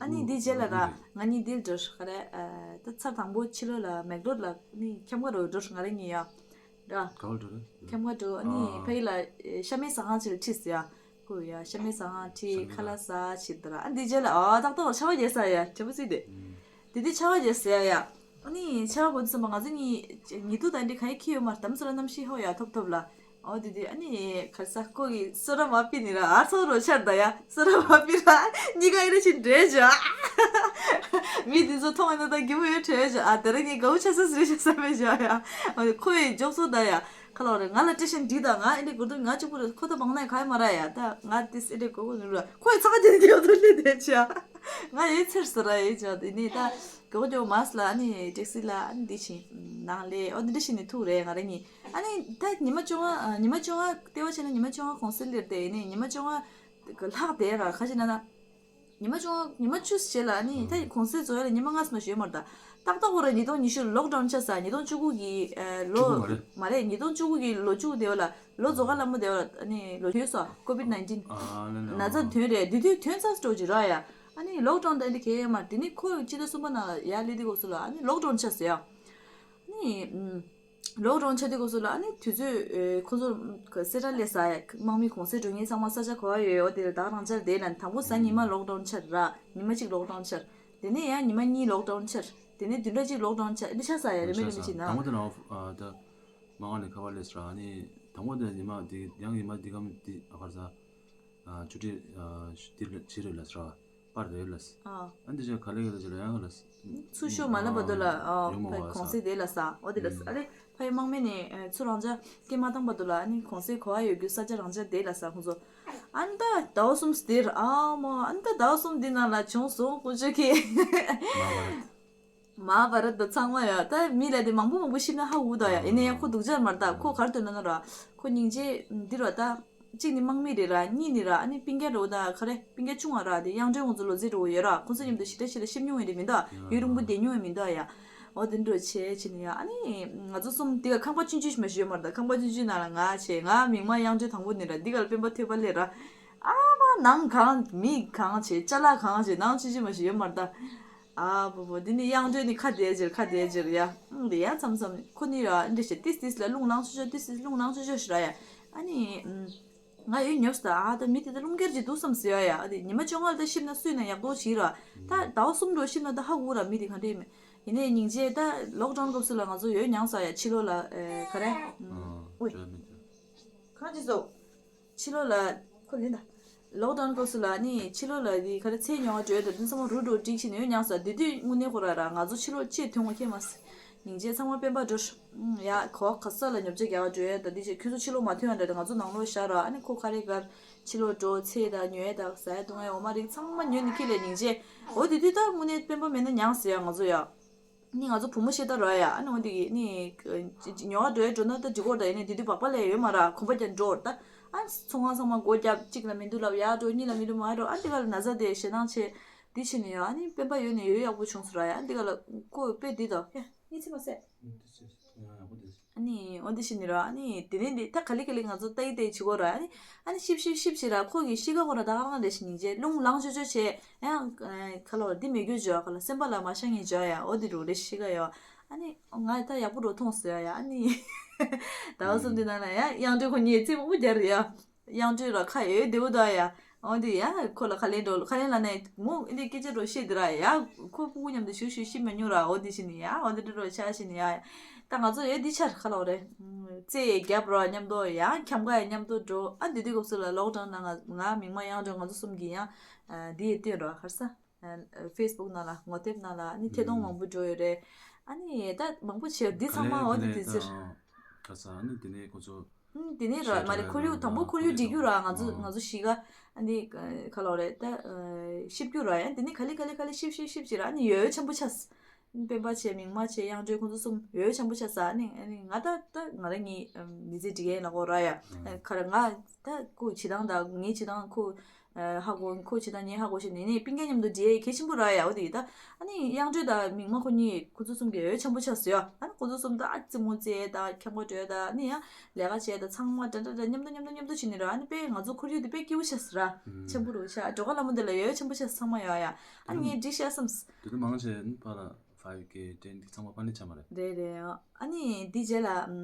ཨ་ནི་འདི་རྗེས་ལ་ར་ང་གཉིས་འདིར་འགྲོ་ཤག་རེད། ཨ་ད་ཚར་དང་པོ་ཕྱི་ལོགས་ལ་མེག་ལོར་ལ་ནི་ཁྱམས་ཁ་རུ་འགྲོ་ཤག་ང་རང་གཉིས་ཡ། ར། ག་བར་འགྲོ་རེད། ཁྱམས་ཁ་འགྲོ། ཨ་ནི་ཨ་ཕ་གི་ལ་ཨེ་ཤ་མེད་ཟ་ཁང་ཅིག་ལ་ཁྲིད་ཟེར་ཡ། ཁོ་ཡ་ཤ་མེད་ཟ་ཁང་ཁྲིད། ཤ་མེད་ཁ་ལག་ཟ་ཕྱིར་དར། ཨ་འདི་རྗེས་ལ་ཨ་ཏག་ཏག་ཆར་པ་རྒྱག་ས་ཡ་དྲན་པ་སྲིད་དེ། ཨུམ། དེ་དུས་ཆར་པ་རྒྱག་ས་ཡ་ཡ། ཨ་ནི་ཆར་པ་གོ་དུས་ཙམ་པ་ང་ཚོ་གཉིས་ཉི་གདུགས་དང་འདྲེ་ག་ཡེ་ཁྱི་ཡོད་མ་རེད། དམ་སོ་ལ་གནམ་གཤིས་ཧོ་ཡ་ཐོབ་ཐོབ་ལ། ཨོ་དེ་དུས་ཨ་ནི་ག་རེ་ཟ་ཁོ་གི་སོ་ར་མ་པི་ནི་ར་ཨ་ཚོ་རོ་ཆར་ད་ཡ། སོ་ར་མ་པི་ར་གཉིས་ཀ་ཨེ་རེ་ཆིན་འདྲེ་ཇ། མི་དེ་ཚོ་མཐོང་ཡ་ན་ད་གི་མོ་ཡོད་འདྲེ་ཇ། ཨ་དེ་ར་ངས་དགའ་བོ་ཆ་ས་ཟེར་ཤ་ས་མེད་ཇ་ཡ། ཨོ་ཁོ་ཡི་འཇོག་ཚོ་ད་ཡ། ཁ་ལོ་རེ་ང་ལ་ཏྲེ་ཤན་འདི་ད་ང་ཨེ་རེ་གོ་དུ་ང་གཅིག་པུ་རེ་ཁོ་ད་བང་ན་ག་ཡ་མ་ར་ཡ། ད་ང་དེ་སེ་རེ་གོ་གོ་ནུ་ར་ཁོ་ཡི་ཚ་ག་དེ་དེ་ཡོད་དུ་ལེ་དེ་ཇ། ང་ཡི་ཚེར་ས་ར་ཡི་ཇ་དེ་ནི་ད། གོ་ཇོ་མཱས་ལ་ཨ་ནི་ཊེག་སི་ལ་ཨ་ནི་འདི་ཕྱིན་ནང་ལས་ཨོ་འདི་འདྲ་ཞིག་ནི་ཐུག་རེད་ང་རང་གཉིས། ཨ་ནི་ད་ཉི་མ་བཅོ་ལྔ་ཉི་མ་བཅོ་ལྔ་ལྟེ་བ་བྱས་ན་ཉི་མ་བཅོ་ལྔ་གུང་སེང་སླེབས་ཏེ་ཡིན་ནི་ཉི་མ་བཅོ་ལྔ་ལྷག་བསྡད་ར་ཁ་ཅིག་ན་ན། ཉི་མ་བཅོ་ལྔ་ཉི་མ་བཅུ་ཞེ་ལ་ཨ་ནི་ད་གུང་སེང་རྫོགས་ཡ་ལ་ཉི་མ་ལྔ་ཙམ་ཞིག་ཡོད་མ་རེད་ད། ཏག་ཏག་འོ་ར་ཉིས་སྟོང་ཉི་ཤུ་ལོག་ཌའུན་ཆགས་ས་ཉིས་སྟོང་བཅུ་དགུ་གི་ཨ་ལོ་བཅུ་དགུ་མ་རེད། མ་རེད་ཉིས་སྟོང་བཅུ་དགུ་གི་ལོ་བཅུ་དགུ་དེ་བ་ལ་ལོ་རྫོགས་ཀ་ལ་མོ་དེ་བ་ལ་ཨ་ནི་ལོ་ཐོན་སོ་ཀོ་བིད་ནའིན་ཊིན་ཨ་ལ་ལ་ན་ཚ་ཐོན་རེད། དེ་དུས་ཐོན་ཚར་སྤྲོ་ཅི་ར་ཡ། ཨ་ནི་ལོག་ཌའུན་དང་འདི་གས་མ་དེ་ནི་ཁོ་སྤྱི་ཟླ་གསུམ་པ་ནང་ལ་ཡར་སླེབས་དུས་སྐབས་སུ་ལ་ཨ་ནི་ལོག་ཌའུན་ཆགས་ཟེར་ཡ། ཨ་ནི་ཨུམ། ལོག་ཌའུན་ཆགས་དུས་སྐབས་སུ་ལ་ཨ་ནི་དུས་ཚོད་ཨེ་ཁོ་ཚོ་གསལ་བསྒྲགས་སླེབས་ས་ཡ་དམག་མི་གུང་སེང་འགྲོ་མཁན་ཚང་མ་ས་ཆ་ག་པར་ཡོད་འོ་དེ་ལ་ད་ག་རང་འཆར་དེ་ལ་དང་པོ་གཟའ་ཉི་མ་ལོག་ཌའུན་ཆགས་ར་ཉི་མ་གཅིག་ལོག་ཌའུན་ཆགས། དེ་ནས་ཡང་ཉི་མ་གཉིས་ལོག་ཌའུན་ཆགས། དེ་ནས་བདུན་ཕྲག་གཅིག་ལོག་ཌའུན་ཆགས་འདི་ཆགས་ས་ཡ་རེ་མེད་རེ་མི་ཆེ་ན། དང་པོ་དེ་ལ་ཨ་ད་མ་ག་ནས་ཁ་པར་སླེབས་ས་ར་ཨ་ནི་དང་པོ་དེ་ཉི་མ་དེ་ཡང་ཉི་མ་དེ་གམ་དེ་ཨ་གར་ས་ཨ་ཆུ་ཊི་ཨ་དེ་ལ་ཕྱི་རེ་ལ་ས་ར། པར་རེད་ལ། ཨ། ཨ་འདི་ཅག་ག་ལེ་ག་ལེ་ཅི་ལ་ཡང་ལ། ཚུར་ཤོག་མ་ལབ་བར་དུ་ལ་ཨ་ཡོང་མ་བ་གོང་ས་སེང་དེ་ལ་ས་འོ་དེ་ལ་ས། ཨ་ལེ་ཕ་ཡི་དམག་མི་ནས་ཚུར་རང་ཅག་སྐད་མ་བཏང་བར་དུ་ལ་ཨ་ནི་གོང་སའི་གོ་བ་ཡོད་རྒྱུ་ས་ཆ་རང་ཅག་དེ་ལ་ས་ཁོང་ཚོ། ཨ་ནི་ད་ཟླ་བ་གསུམ་དེར་ཨ་མོ་ཨ་ནི་ད་ཟླ་བ་གསུམ་འདི་ནང་ལ་བྱུང་སོང་ཀུ་ཅོ་ཁེ། མ་བ་ར་ད་ཚང་མ་ཡ་ད་མི་ལ་དེ་མང་པོ་མང་པོ་ཤི་ན་ཧ་འུ་ད་ཡ། ཨེ་ནས་ཡ་ཁོ་སྡུག་ཅག་མ་རེད་ད་ཁོ་གར་དུ་ན་ན་ར་ཁོ་སྙིང་རྗེ་འདི་ར་ད། གཅིག་ནི་དམག་མི་རེད་ར། གཉིས་ནི་ར་ཨ་ནི་སྤུན་ཀྱག་རེད་འོ་ད་ག་རེ་སྤུན་ཀྱག་ཆུང་བ་ར་དེ་དབྱངས་སྒྲོན་ཁོང་ཚོ་ལོ་ཚད་འགྲོ་གི་ཡོད་ར། ཁོང་ཚོ་མཉམ་དུ་ཞེ་དྲག་ཞེ་དྲག་ཤེས་མྱོང་ཡོད་རེད་མི་འདུག་ཡ། ཡུན་རིང་པོ་བསྡད་མྱོང་ཡང་མི་འདུག་ཡ། འོ་དེ་འདྲ་བྱས་བྱས་ནས་ཡ་ཨ་ནི་ང་ཚོ་གསུམ་འདི་ག་ཁང་པ་ཆུང་ཆུང་ཞིག་མ་ཞིག་ཡོད་མ་རེད་ད། ཁང་པ་ཆུང་ཆུང་ནང་ལ་ང་བྱས་ང་མིག་མ་དབྱངས་སྒྲོན་དང་པོ་ནི་ར་འདི་ག་ལ་སྤེན་པ་ཐོད་པ་སླེབས་ར། ཨ་མ་ནང་གང་མིག་གང་བྱས་ཅ་ལག་གང་བྱས་ནང་ཆུང་ཆུང་མ་ཞིག་ཡོད་མ་རེད་ད། ཨ་བོ་བོ་འདི་ནི་དབྱངས་སྒྲོན་ནི་ཁ་བདེ་ཅིག་ཁ་བདེ་ཅིག་ཡ། ཨང་དེ་ཡ་མཚམས་མཚམས་ཁོ་ནི་ཡ་འདྲ་བྱས་ཏིས་ཏིས་ལ་རླུང་ལངས་ཆོག་ཆོག་ཏིས་ཏིས་རླུང་ལངས་ཆོག་ཆོག་ཞུ་ར་ཡ། ཨ་ནི་ང་ཡོད་ཉོབ་སྟ་ཨ་ད་མི་དེ་ད་རླུང་རྒྱག་ཅིག་འདུག་བསམ་ཟེར་ཡ་ཡ། ཨ་དེ་ཉི་མ་བཅོ་ལྔ་ལ་ད་ཤིབ་ན་སུས་ན་ཡག་པོ་ཞིག་ར། ད་ཟླ་བ་གསུམ་འགྲོ་ཤིབ་ན་ད་ཧ་གོ་ར་མི་དེ་ག་འདྲ་ཡིན་མེད། ཡིན་ནའི་སྙིང་རྗེ་ད་ལོག་ཌའུན་སྐབས་སུ་ལ་ང་ཚོ་ཡོད་མྱངས་ས་ཡ་ཕྱི་ལོགས་ལ་ཨེ་ག་རེ། ཨོའི། གང་ཅི་བཟོ། ཕྱི་ལོགས་ལ་ཁོ་ལེན་ད། ལོག་ཌའུན་སྐབས་སུ་ལ་ནི་ཕྱི་ལོགས་ལ་ཡི་ག་རེ་ཚེ་ཉོ་བ་འགྲོ་ཡ་ད་དུང་ཚང་མ་རུ་འགྲོ་འགྲིག་ཤི་ནས་ཡོད་མྱངས་ས་དེ་དུས་དངོས་གནས་ཁོ་ར་ར་ང་ཚོ་ཕྱི་ལོགས་ཆེས་ཐོན་པ་ཁྱེད་མ་སི། སྙིང་རྗེ་ཚང་མ་སྤེན་པ་འགྲོ། ཡ་གོ་ག་ས་ལ་ཉོ་ཆ་རྒྱག་འགྲོ་ཡ་ད་དེ་ཆེ་ཁྱོད་ཚོ་ཕྱི་ལོགས་མ་ཐོན་ཡ་འདྲ་ད་ང་ཚོ་ནང་ལོགས་ཤར་ར་ཨ་ནི་ཁོ་ཁ་རེ་གར་ཕྱི་ལོགས་འགྲོ་ཚེ་ད་ཉོ་ཡ་ད་ཟ་ཡ་བཏུང་ཡ་འོ་མ་རིག་ཚང་མ་ཉོས་ནི་ཁྱེད་ལ་སྙིང་རྗེ། འོ་དེ་དུས་ད་དངོས་གནས་སྤེན་པ་མེད་ན་མྱངས་སི་ཡ་ང་ཚོ་ཡ། ནི་ང་ཚོ་བུ་མོ་ཤེས་ད་རོ་ཡ་ཨ་ནི་འོ་འདི་གི་ནི་ཉོ་བ་འགྲོ་ཡ་འགྲོ་ན་ད་འཇིག་གོ་ད་ཡ་ནི་དེ་དུས་སྦག་པ་ལས་ཡོད་མ་ར་གོམ་པ་རྒྱབ་འགྲོ་ད་ཨ་ཚོང་ཁང་ཚང་མ་སྒོ་རྒྱབ་གཅིག་ལ་མི་འདུག་ལབ་ཡ་འགྲོ་གཉིས་ལ་མི་འདུག་མ་འགྲོ་ཨ་འདི་ག་ལ་ན་ཚ་དེ་ཞེ་སྡང་ཆེ་འདི་ཕྱིན་ནི་ཡ་ཨ་ནི་སྤེན་པ་ཡོད་ནི་ཡོད་ཡག་པོ་བྱུང་སོང་ར་ཡ་ཨ་འདི་ག་ལ་ཁོ་དཔེ་འདི་དང་ཧེ་གཉིས་ཚེ་མ་ཟད། ཨ་ནི་འོ་འདི་ཕྱིན་ནི་ར་ཨ་ནི་དེ་ནི་འདི་ད་ག་ལེ་ག་ལེ་ང་ཚོ་ལྟ་ཡི་ལྟ་ཡི་བྱེད་གོ་ར་ཨ་ནི་ཨ་ནི་ཤིབ་ཤིབ་ཤིབ་ཤིབ་ར་ཁོ་གི་ཤི་ཁ་ཁོ་ར་ད་ག་རང་རེ་ཞིག་ཉིན་རྗེས་རླུང་ལངས་ཆོ་ཆོ་བྱས་ཨ་ཡང་ཁ་ལོ་འདི་མེད་རྒྱུ་འཇོག་ག་ལ་སེམས་པ་ལ་མ་ཤང་ངེ་འཇོག་ཡ་འོ་འདི་རུ་རེ་ཤི་ཁ་ཡོ། ཨ་ནི་ང་ད་ཡག་པོ་རུ་མཐོང་སོ་ཡ་ཡ་ཨ་ནི་ཟླ་བ་གསུམ་འདི་ནང་ལ་ཡ་དབྱངས་སྒྲོན་ཁོ་གཉིས་རྩེད་མོ་རྒྱག་རེད་ཡ། དབྱངས་སྒྲོན་ར་ཁ་ཡོད་བདེ་བོ་ད་ཡ། འོ་དེ་ཡ་ཁོ་ལ་ཁ་ལན་འགྲོ། ཁ་ལན་ལ་ནས་མོ་འདི་སྐད་ཆ་འགྲོ་བཤད་དེ་ར་ཡ། ཁོ་ཕྲུ་གུ་མཉམ་དུ་ཞུ་ཞུ་ཤི་མ་མྱོང་ར། འོ་དེ་བཞིན་ཡ། འོ་དེ་འགྲོ་ཆ་བཞིན་ཡ། ད་ང་ཚོ་ཡ་འདི་ཆར་ཁ་ལོ་རེད། རྩེ་ཡི་རྒྱབ་ར་མཉམ་དུ་ཡ། འཁྱམ་ག་ཡི་མཉམ་དུ་འགྲོ། ཨ་འདི་དུས་སྐབས་སུ་ལ་ལོག་དྲང་ན་ང་ང་མིག་དམར་གཡང་འགྲོ། ང་ཚོ་གསུམ་གྱི་ཡང་འདི་ཡི་སྟོན་ར་ཧར་ས་ཕེ་སི་བུག་ནང་ལ་ངོ་དེབ་ནང་ལ་ཨ་ནི་ཐད་གཏོང་མང་པོ་འགྲོ་ཡོད་རེད། ཨ་ནི་ད་མང་པོ་བྱས་འདི་ཚང་མ་འོ་ནི་དེ་ཚིར། ཁ་ས་ཨ་ནི་དེ་ནས་ཁོ་ཚོ། ཨུམ། དེ་ནས་ར་མ་རེད། ཁོར་ཡུག་དང་པོ་ཁོར་ཡུག་འགྲིག་རྒྱུ་ར། ང་ཚོ་ང་ཚོ་གཞིས་ཀ་ཨ་ནི་ག་ལོ་རེད་ད། ཤིབ་རྒྱུ་ར་ཡ། དེ་ནས་ག་ལེ་ག་ལེ་ག་ལེ་ཤིབ་ཤིབ་ཤིབ་བྱེད་ར། ཨ་ནི་ཡོ་ཡོ་ཆེན་པོ་ཆགས། སྤེན་པ་བྱས་མིག་དམར་བྱས་གཡང་སྒྲོན་ཁོང་ཚོ་གསུམ་ཡོ་ཡོ་ཆེན་པོ་ཆགས་ས། ཨ་ནི་ཨ་ནི་ང་ད་ད་ང་རང་གཉིས་མི་ཚེ་འགྲིག་ཡས་ལ་གོ་ར་ཡ། ཁ་ར་ང་ད་ཁོ་བྱེད་སྟངས་ད་ངའི་བྱེད་སྟངས་ཁོ། ཧ་གོ་ཁོ་བྱེད་ད་ངས་ཧ་གོ་ཤེས་ནས་ནས་པིན་ཀའི་མཉམ་དུ་འདྲེས་གལ་ཆེན་པོ་ར་ཡ། འོ་དེ་ད་ཨ་ནི་གཡང་སྒྲོན་དང་མིག་དམར་ཁོ་གཉིས་ཁོ་ཚོ་གསུམ་གྱི་འོས་ཆེན་པོ་ཆགས་སོ་ཡ། ཨ་ནི་ཁོ་ཚོ་གསུམ་ད་ཨ་རྩེད་མོ་རྩེ་ད་འཁྱམ་པོ་བྲོས་ད་ཨ་ནི་ཡང་ལས་ཀ་བྱས་ད་ཚང་མ་འདྲ་འདྲ་འདྲ་མཉམ་དུ་མཉམ་དུ་མཉམ་དུ་བྱེད་ནི་ར། ཨ་ནི་དཔེ་ང་ཚོ་ཁོར་ཡུག་དེ་དཔེ་སྐྱིད་པོ་ཆགས་སོ་ར། ཆེན་པོ་རུ་ཆགས་འགྲོ་ཁ་ལ་མོ་འདི་ལ་འོས་ཆེན་པོ་ཆགས་ཚང་མ་ཡོད་ཡ། ཨ་ནི་ངས་འགྲིག་ཤག་བསམས། དེ་དུས་མང་ཆེ་ནི་ཕ་ལ་ཕའིབ་ཀེ་ཊེན་དེ་ཚང་མ་པ་ནི་ཆ་མ་རེད། རེད་རེད། ཨ་ནི་འདི་རྗེས་ལ་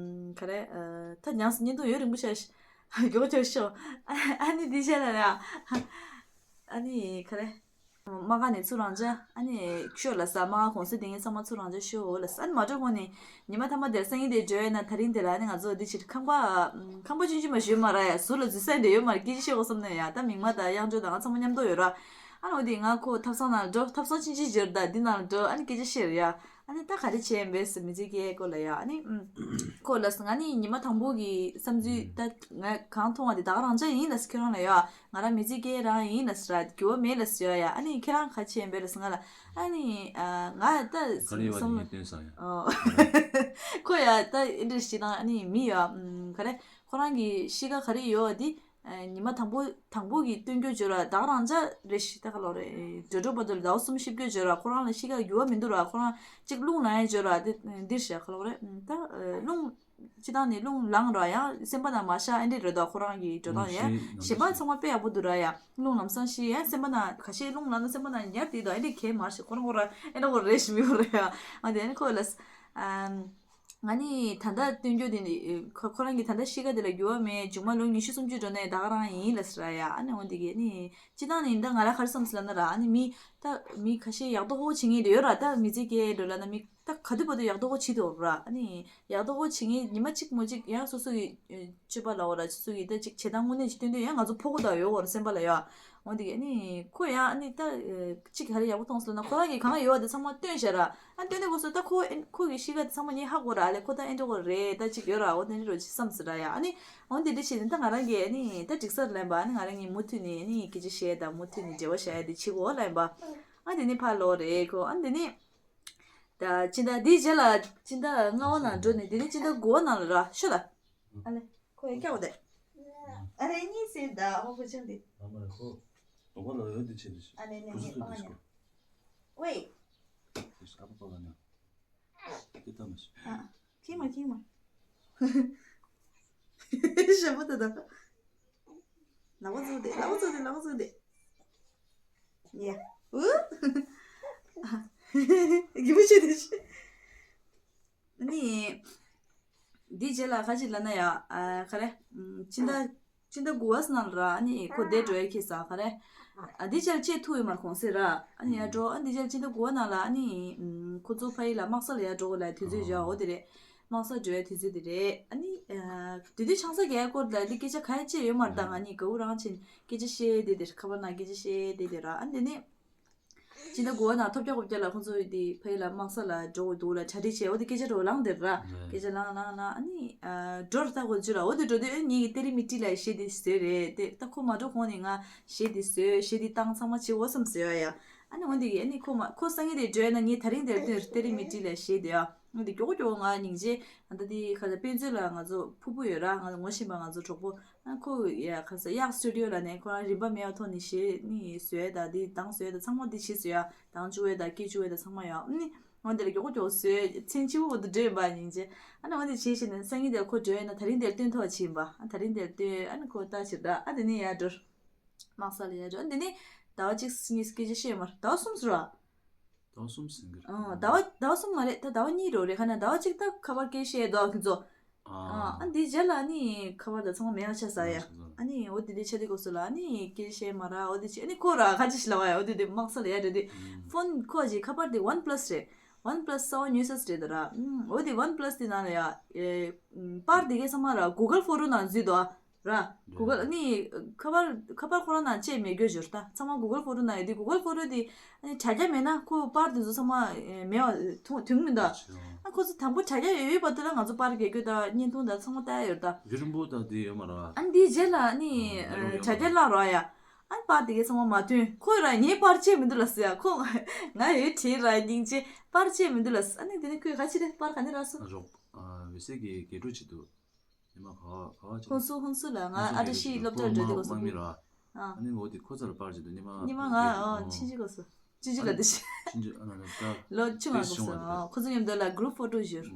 ག་རེ་ད་ཉམས་སུ་བརྙན་ཐུང་ཡོད་རིང་པོ་ཆགས། མགྱོགས་མགྱོགས་ཤོག་ཨ་ནི་འདི་བྱས་ལ་ཡ། ཨ་ནི་ག་རེ། དམག་སྒར་ནས་ཚུར་རང་འཇགས་ཨ་ནི་ཤོག་ལ་ས། དམག་སྒར་གོང་ས་དེ་ངས་ཚང་མ་ཚུར་རང་འཇགས་ཤོག་ལ་ས། ཨ་ནི་མ་འགྲོ་གོང་ནས་ཉི་མ་ཐ་མ་དེར་སང་ཉིན་དེ་འགྲོ་ཡོད་ན་ད་རིང་དེ་ལ་ཨ་ནི་ང་ཚོ་འདི་ཕྱིར་ཁང་པ་ཁང་པ་ཆུང་ཆུང་མ་ཞོན་མ་ར་ཡ། ཟུར་ལ་འཛུལ་ས་འདྲ་ཡོད་མ་ར། སྐད་ཆ་བཤད་དགོས་བསམ་ན་ཡ། ད་མིག་དམར་དང་གཡང་སྒྲོན་དང་ང་ཚང་མ་མཉམ་དུ་ཡོད་ར། ཨ་ནི་འོ་དེ་ང་ཁོ་ཐབ་ཚང་ནང་འགྲོ། ཐབ་ཚང་ཆུང་ཆུང་འབྱོར་ད་འདི་ནང་འགྲོ། ཨ་ནི་སྐད་ཆ་བཤད་ར་ཡ། ཨ་ནི་ད་ག་རེ་བྱས་ཡིན་པས་ཟེར་མི་ཚེ་སྐྱེལ་སྐོར་ལ་ཡ། ཨ་ནི་ཁོ་ལ་ང་ནི་ཉི་མ་དང་པོ་གི་བསམ་ཚུལ་ད་ང་གང་མཐོང་བ་དེ་ད་ག་རང་ཅག་ཡིན་ལ་ཟེར། ཁྱེད་རང་ལ་ཡ། ང་རང་མི་ཚེ་སྐྱེལ་རང་ཡིན་ལ་ཟེར། འགྱུར་བ་མེད་ལ་ཟེར་ཡ། ཨ་ནི་ཁྱེད་རང་ག་བྱས་ཡིན་པས་ལ་ཟེར་ང་ལ། ཨ་ནི་ང་ད་ག་རེ་ཡོད་པ་དེ་ངས་སྟོན་ས་ཡ། ཁོ་ཡ་ད་ཨེ་འདྲ་ཞིག་དང་ཨ་ནི་མི་ཡ་ག་རེ་ཁོ་རང་གི་གཤིས་ཀ་ག་རེ་ཡོད་པ་དེ། ཉི་མ་དང་པོ་དང་པོ་གི་སྟོན་རྒྱུ་བརྗོད་ར་ད་ག་རང་ཅག་རེད་ཤི། ད་ག་ལོ་རེད། འགྲོ་འགྲོ་བར་དུ་ལ་ཟླ་བ་གསུམ་ཤི་རྒྱུ་བརྗོད་ར། ཁོ་རང་ལ་གཤིས་ཀ་འགྱུར་བ་མི་འདུག་ར། ཁོ་རང་གཅིག་རླུང་ལངས་ཡས་བརྗོད་ར་དེ་འདིར་བཤད་ག་ལོ་རེད། ད་རླུང་སྤྱི་བཏང་ནས་རླུང་ལངས་ར་ཡང་སེམས་པ་ནང་མ་ཤར་ཨེ་འདྲས་རེད་དོ། ཁོ་རང་གི་འགྲོ་སྟངས་ཡ་གཞན་པ་ཚང་མ་དཔེ་ཡག་པོ་འདུག་ར་ཡ། རླུང་ལམ་སང་ཤི་ཡ་སེམས་པ་ནང་ཁ་ཤས་རླུང་ལངས་ན་སེམས་པ་ནང་ཉར་དེ་དོ་ཨེ་འདྲས་གས་མ་ཤི། ཁོ་རང་ཁོ་ར་ཨེ་འདྲ་ཁོ་རེད་ཤི་མི་ཁོ་ར་ཡ། ཨ་དེ་ནི་ཁོ་ལ། ང་ནི་ད་ལྟ་སྟོན་རྒྱུ་དེ་ནི་ཁོ་ཁོ་རང་གི་ད་ལྟ་གཤིས་ཀ་དེ་ལ་འགྱུར་བ་མེད། མཇུག་མ་ལོ་ཉི་ཤུ་སུམ་ཅུ་འགྲོ་ནས་ད་ག་རང་ཡིན་ལ་ཟེར་ཡ། ཨ་ནི་འོ་འདི་གི་ནི་སྤྱི་བཏང་ནི་ད་ང་ར་ག་རེ་བསམ་ཟེར་ལབ་ན་ར། ཨ་ནི་མི་ད་མི་ཁ་ཤས་ཡག་ཏོག་ཧོ་བྱེད་མཁན་དེ་ཡོད་ར། ད་མི་ཚེ་སྐྱེལ་འགྲོ་ལབ་ན་མི་ད་ག་དུས་བར་དུ་ཡག་ཏོག་ཧོ་བྱེད་དེ་ཡོད་ར། ཨ་ནི་ཡག་ཏོག་ཧོ་བྱེད་མཁན་ཉི་མ་གཅིག་མོ་གཅིག་ཡང་སོ་སོ་གི་སྤྱོད་པ་ལ་འོ་ར་སོ་སོ་གི་ད་ཅིག་བྱེད་སྟངས་དངོས་གནས་ཅིག་སྟོན་དུས་ཡང་ང་ཚོ་ཕོག་གོ་ད་ཡོད་འོ་ར་སེམས་པ་ལ་ཡ། འོ་འདི་གི་ཨ་ནི་ཁོ་ཡང་ཨ་ནི་ད་གཅིག་ག་རེ་ཡག་པོ་མཐོང་སོང་ན་ཁོ་རང་གི་གང་ཡོད་པ་དེ་ཚང་མ་སྟོན་བཞག་ར། ཨ་སྟོན་དུས་སྐབས་སུ་ད་ཁོ་ཨེ་ཁོ་གི་གཤིས་ཀ་དེ་ཚང་མ་ངས་ཧ་གོ་ར། ཨ་ལས་ཁོ་ད་ཨེ་འདྲ་གོ་རེད། ད་ཅིག་ཡོད་ར། འོ་དེ་འདྲ་རོ་ཅིག་བསམ་ཟེར་ར་ཡ། ཨ་ནི་འོ་འདི་འདྲ་བྱས་ནས་ད་ང་རང་གིས་ཨ་ནི་ད་འགྲིག་ས་རེད་ལབ་པ། ཨ་ནི་ང་རང་གིས་མུ་མཐུད་ནས་ཨ་ནི་སྐད་ཆ་བཤད་དང་མུ་མཐུད་ནས་འབྲེལ་བ་བཞག་ཡ་དེ་བྱེད་དགོས་ལབ་པ། ཨ་དེ་ནི་ཕར་ལོག་རེད་ཁོ། ཨ་དེ་ནི་ད་སྤྱི་ཟླ་འདིའི་རྗེས་ལ་སྤྱི་ཟླ་ལྔ་པ་ནང་འགྲོ་ནས་དེ་ནི་སྤྱི་ཟླ་དགུ་པ་ནང་ལ་ར་ཤོད་ད། ཨ་ལེ། ཁོ་ཡ་སྐྱག་འོ་དེ། ཨ་རེ་གཉིས་ཟེར་ད་ཧོ་ཁོ་ཆང་དེ། ཨ་མ་རེ་ཁོ། དོག་པ་ལ་ཡོད་དེ་ཆེ་དེ་ཤི། ཨ་ལེ་ལེ་ཁུ་ལེ་སུ་པ་དེ་ཤི་ཉ། ཝེ། དེ་ཤི་ཨ་པ་པ་ལ་ཉ། དེ་ད་མ་ཤི། ཨ། ཁྱི་མ་ཁྱི་མ། ཞེ་པོ་དེ་ད། ལ་བ་ཚོ་དེ་ལ་བ་ཚོ་དེ་ལ་བ་ཚོ་དེ། ཉ། ཨུ། གི་མ་ཤི་དེ་ཤི། ནི། འདི་རྗེས་ལ་ག་ཅིག་ལབ་ན་ཡ། ཨ་ག་རེ། ཨམ་སྤྱི་ཟླ། སྤྱི་ཟླ་དགུ་པ་ནང་ལ་ར་ཨ་ནི་ཁོ་བསྡད་འགྲོ་ཡ་ཁེལ་ས་ག་རེ། ཨ་འདི་རྗེས་ལ་བཅད་ཐུབ་ཡོད་མ་རེད་གོང་སེ་ར། ཨ་ནི་ཡ་འགྲོ་ཨ་འདི་རྗེས་ལ་སྤྱི་ཟླ་དགུ་པ་ནང་ལ་ཨ་ནི་ཨམ་ཁོ་ཚོ་ཕ་ཡུལ་ལ་དམག་ས་ལ་ཡ་འགྲོ་དགོས་ལ་དུས་ཚོད་བཞག་འོ་དེ་རེད། དམག་ས་འགྲོ་ཡ་དུས་ཚོད་དེ་རེད། ཨ་ནི་ཨ་དེ་དུས་ཆང་ས་རྒྱག་ཡ་སྐོར་ལ་ལི་སྐད་ཆ་ག་ཡ་བཅད་ཡོད་མ་རེད། ད་ང་གཉིས་དགའ་བོ་རང་ཕྱིན་སྐད་ཆ་བཤད་བསྡད་དེ་ཁ་པར་ནང་སྐད་ཆ་བཤད་བསྡད་དེ་ར། ཨ་འདི་ནི། སྤྱི་ཟླ་དགུ་པ་ནང་ཐོབ་རྒྱག་གོ་རྒྱག་ལ་ཁོང་ཚོ་དེ་ཕ་ཡུལ་ལ་དམག་ས་ལ་འགྲོ་དགོས་འདུག་ལ་གྲ་སྒྲིག་བྱས། འོ་དེ་སྐད་ཆ་འགྲོ་ལངས་དེ་ར། སྐད་ཆ་ལངས་ལངས་ལངས་ཨ་ནི་འགྲོ་ར་ད་གོ་ཚུལ་ལ་འོ་དེ་འགྲོ་དུས་ངེད་ཀྱི་ཏེ་རི་མི་ཏི་ལ་གཞས་དེ་བཟོས་རེད་དེ། ད་ཁོ་མ་འགྲོ་གོང་ནས་ང་གཞས་དེ་བཟོས་གཞས་དེ་བཏང་ཚང་མ་བྱེད་འོ་བསམ་བཟོས་ཡ། ཨ་ནི་འོ་དེ་གི་ཨ་ནི་ཁོ་མ་ཁོ་སང་ཉིན་དེ་འགྲོ་ཡ་ན་ངས་ད་རིང་དེར་སྟོན་ར་ཏེ་རི་མི་ཏི་ལ་གཞས་དེ་ཡ། འོ་དེ་མགྱོགས་མགྱོགས་ང་སྙིང་རྗེ། ཨ་ད་དེ་ཁ་ས་དཔེ་མཛོད་ལ་ང་ཚོ་ཕུར་བུ་ཡོད་ར། ང་ཚོ་ངོ་ཤེས་པ་ང་ཚོ་གྲོགས་པོ། ཨ་ཁོ་ཡ་ཁ་ས་གཡག་སི་ཊུ་ཌི་ཡོ་ལ་ནས་ཁོ་རང་རིན་པ་མེད་པ་ཐོག་ནས་གཞས་ནི་བཟོས་དང་དེ་གདངས་བཟོས་དང་ཚང་མ་དེ་བྱེད་བཟོས་ཡ། གདངས་བཅུག་པ་དང་སྐད་བཅུག་པ་དང་ཚང་མ་ཡ། ཨ་ནི་འོ་དེ་ལ་མགྱོགས་མགྱོགས་བཟོས་མཚན་ཆེ་བོ་དུ་འགྲོ་ཡིན་པ་སྙིང་རྗེ། ཨ་ནི་འོ་དེ་བྱེད་བཞིན་ནས་སང་ཉིན་དེར་ཁོ་འགྲོ་ཡིན་ན་ད་རིང་དེར་སྟོན་ཐུབ་པ་བྱེད་ཡིན་པ། ཨ་ད་རིང་དེར་སྟོན་ཨ་ནི་ཁོ་ལྟ་ཕྱིར་ད་ཨ་དེ་ནས་ཡར་འགྲོ། དམག་ས་ལ་ཡར་འགྲོ་ཨ་དེ་ནས་ཟླ་བ་གཅིག་གཉིས་སྐད་ཆ་བཤད་མར་ཟླ་བ་གསུམ་ཟེར་བ། ཟླ་བ་གསུམ་ཟིན་གི་རེད། ཨ་ཟླ་བ་ཟླ་བ་གསུམ་མ་རེད་ད་ཟླ་བ་གཉིས་རེད་རེད། ཁ་ན་ཟླ་བ་གཅིག་ད་ཁ་པར་སྐད་བཤད་འདུག་ཁྱེད་ཚོ། ཨ་ཨ་འདི་རྗེས་ལ་ནི་ཁ་པར་ད་ཚང་མ་མེད་པ་ཆགས་ས་ཡ། ཆགས་ས། ཨ་ནི་འོ་དེ་དེ་ཆ་དེ་གོ་སོ་ལ་ཨ་ནི་སྐད་བཤད་མ་ར་འོ་དེ་ཆ་ཨ་ནི་ཁོ་ར་ཁ་ཅིག་ལ་བ་ཡ་འོ་དེ་དེ་དམག་ས་ལ་ཡ་རེད་དེ། ཕོན་ཁོ་ཅིག་ཁ་པར་དེ་ཝན་པ་ལ་སི་རེད། ཝན་པ་ལ་སི་ས་བ་ཉོས་ས་རེད་ད་ར། འོ་དེ་ཝན་པ་ལ་སི་དེ་ནང་ལ་ཡ། པར་དེ་གས་ཚང་མ་ར་གུ་གལ་ཕོ་ཊོ་ནང་འཛུལ་འདུག་ཨ། ར། གུ་གལ་ཨ་ནི་ཁ་པར་ཁ་པར་ཁོ་རང་ནང་བཅད་མེད་རྒྱུ་འབྱོར་ད་ཚང་མ་གུ་གལ་ཕོ་ཊོ་ནང་ཡོད་དེ་གུ་གལ་ཕོ་ཊོ་དེ་ཨ་ནི་དྲ་རྒྱ་མེད་ན་ཁོ་པར་དེ་ཚོ་ཚང་མ་མེད་བ་ཐུང་ཐུང་མི་འདུག་ཨ་ཁོ་ཚོ་དང་པོ་དྲ་རྒྱ་ཡོད་ཡོད་པ་དེ་ལ་ང་ཚོ་པར་རྒྱག་རྒྱུ་དང་བརྙན་ཐུང་དང་ཚང་མ་ལྟ་ཡ་ཡོད་ད། རྒྱུ་རིང་པོ་དང་དེ་ཡོད་མ་རེད་བ། ཨ་ནི་དེའི་རྗེས་ལ་ཨ་ནི་ཨ་རིང་པོ་ཡོད་དྲ་རྒྱ་མ་རེད་བ། བརླག་རོགས་ཡ། ཨ་ནི་པར་དེ་གས་ཚང་མ་མ་ཐོན་ཁོ་ར་ངའི་པར་བཅད་མི་འདུག་ལ་ཟེར་ཡ་ཁོ་ང་ཡོད་བྲིས་ར་སྙིང་རྗེ་པར་བཅད་མི་འདུག་ལ་ཟེར་ཨ་ནི་དེ་ནི་ཁོས་ག་ཅི་རེད་པར་ག་ནས་རག་སོང་། རོགས་ཨ་འོད་ཟེར་གྱི་དགེ་ཕྲུག་ཅིག་འདུག་ཉི་མ་ག་བ་ག་བ་ཅིག་ཧུན་སུར་ཧུན་སུར་ལ་ང་ཨ་ཏི་ཤི་སློབ་གྲྭར་འགྲོ་དུས་གོ་སོང་། དམག་མི་ར། ཨ་ཨ་ནི་འོ་དེ་ཁོ་ཚར་པར་ཅིག་འདུག་ཉི་མ་ཉི་མ་ང་ཨ་ཕྱིན་ཅི་གོ་སོང་། ཕྱིན་ཅི་ལ་དེ་ཤི། ཕྱིན་ཅི་ཨ་ན་ན་ད། ལོ་ཆུང་བ་གོ་སོང་། ཨ་ཁོ་ཚོ་མཉམ་དུ་ལ་གུ་རུབ་ཕོ་ཊོ་བཞུར།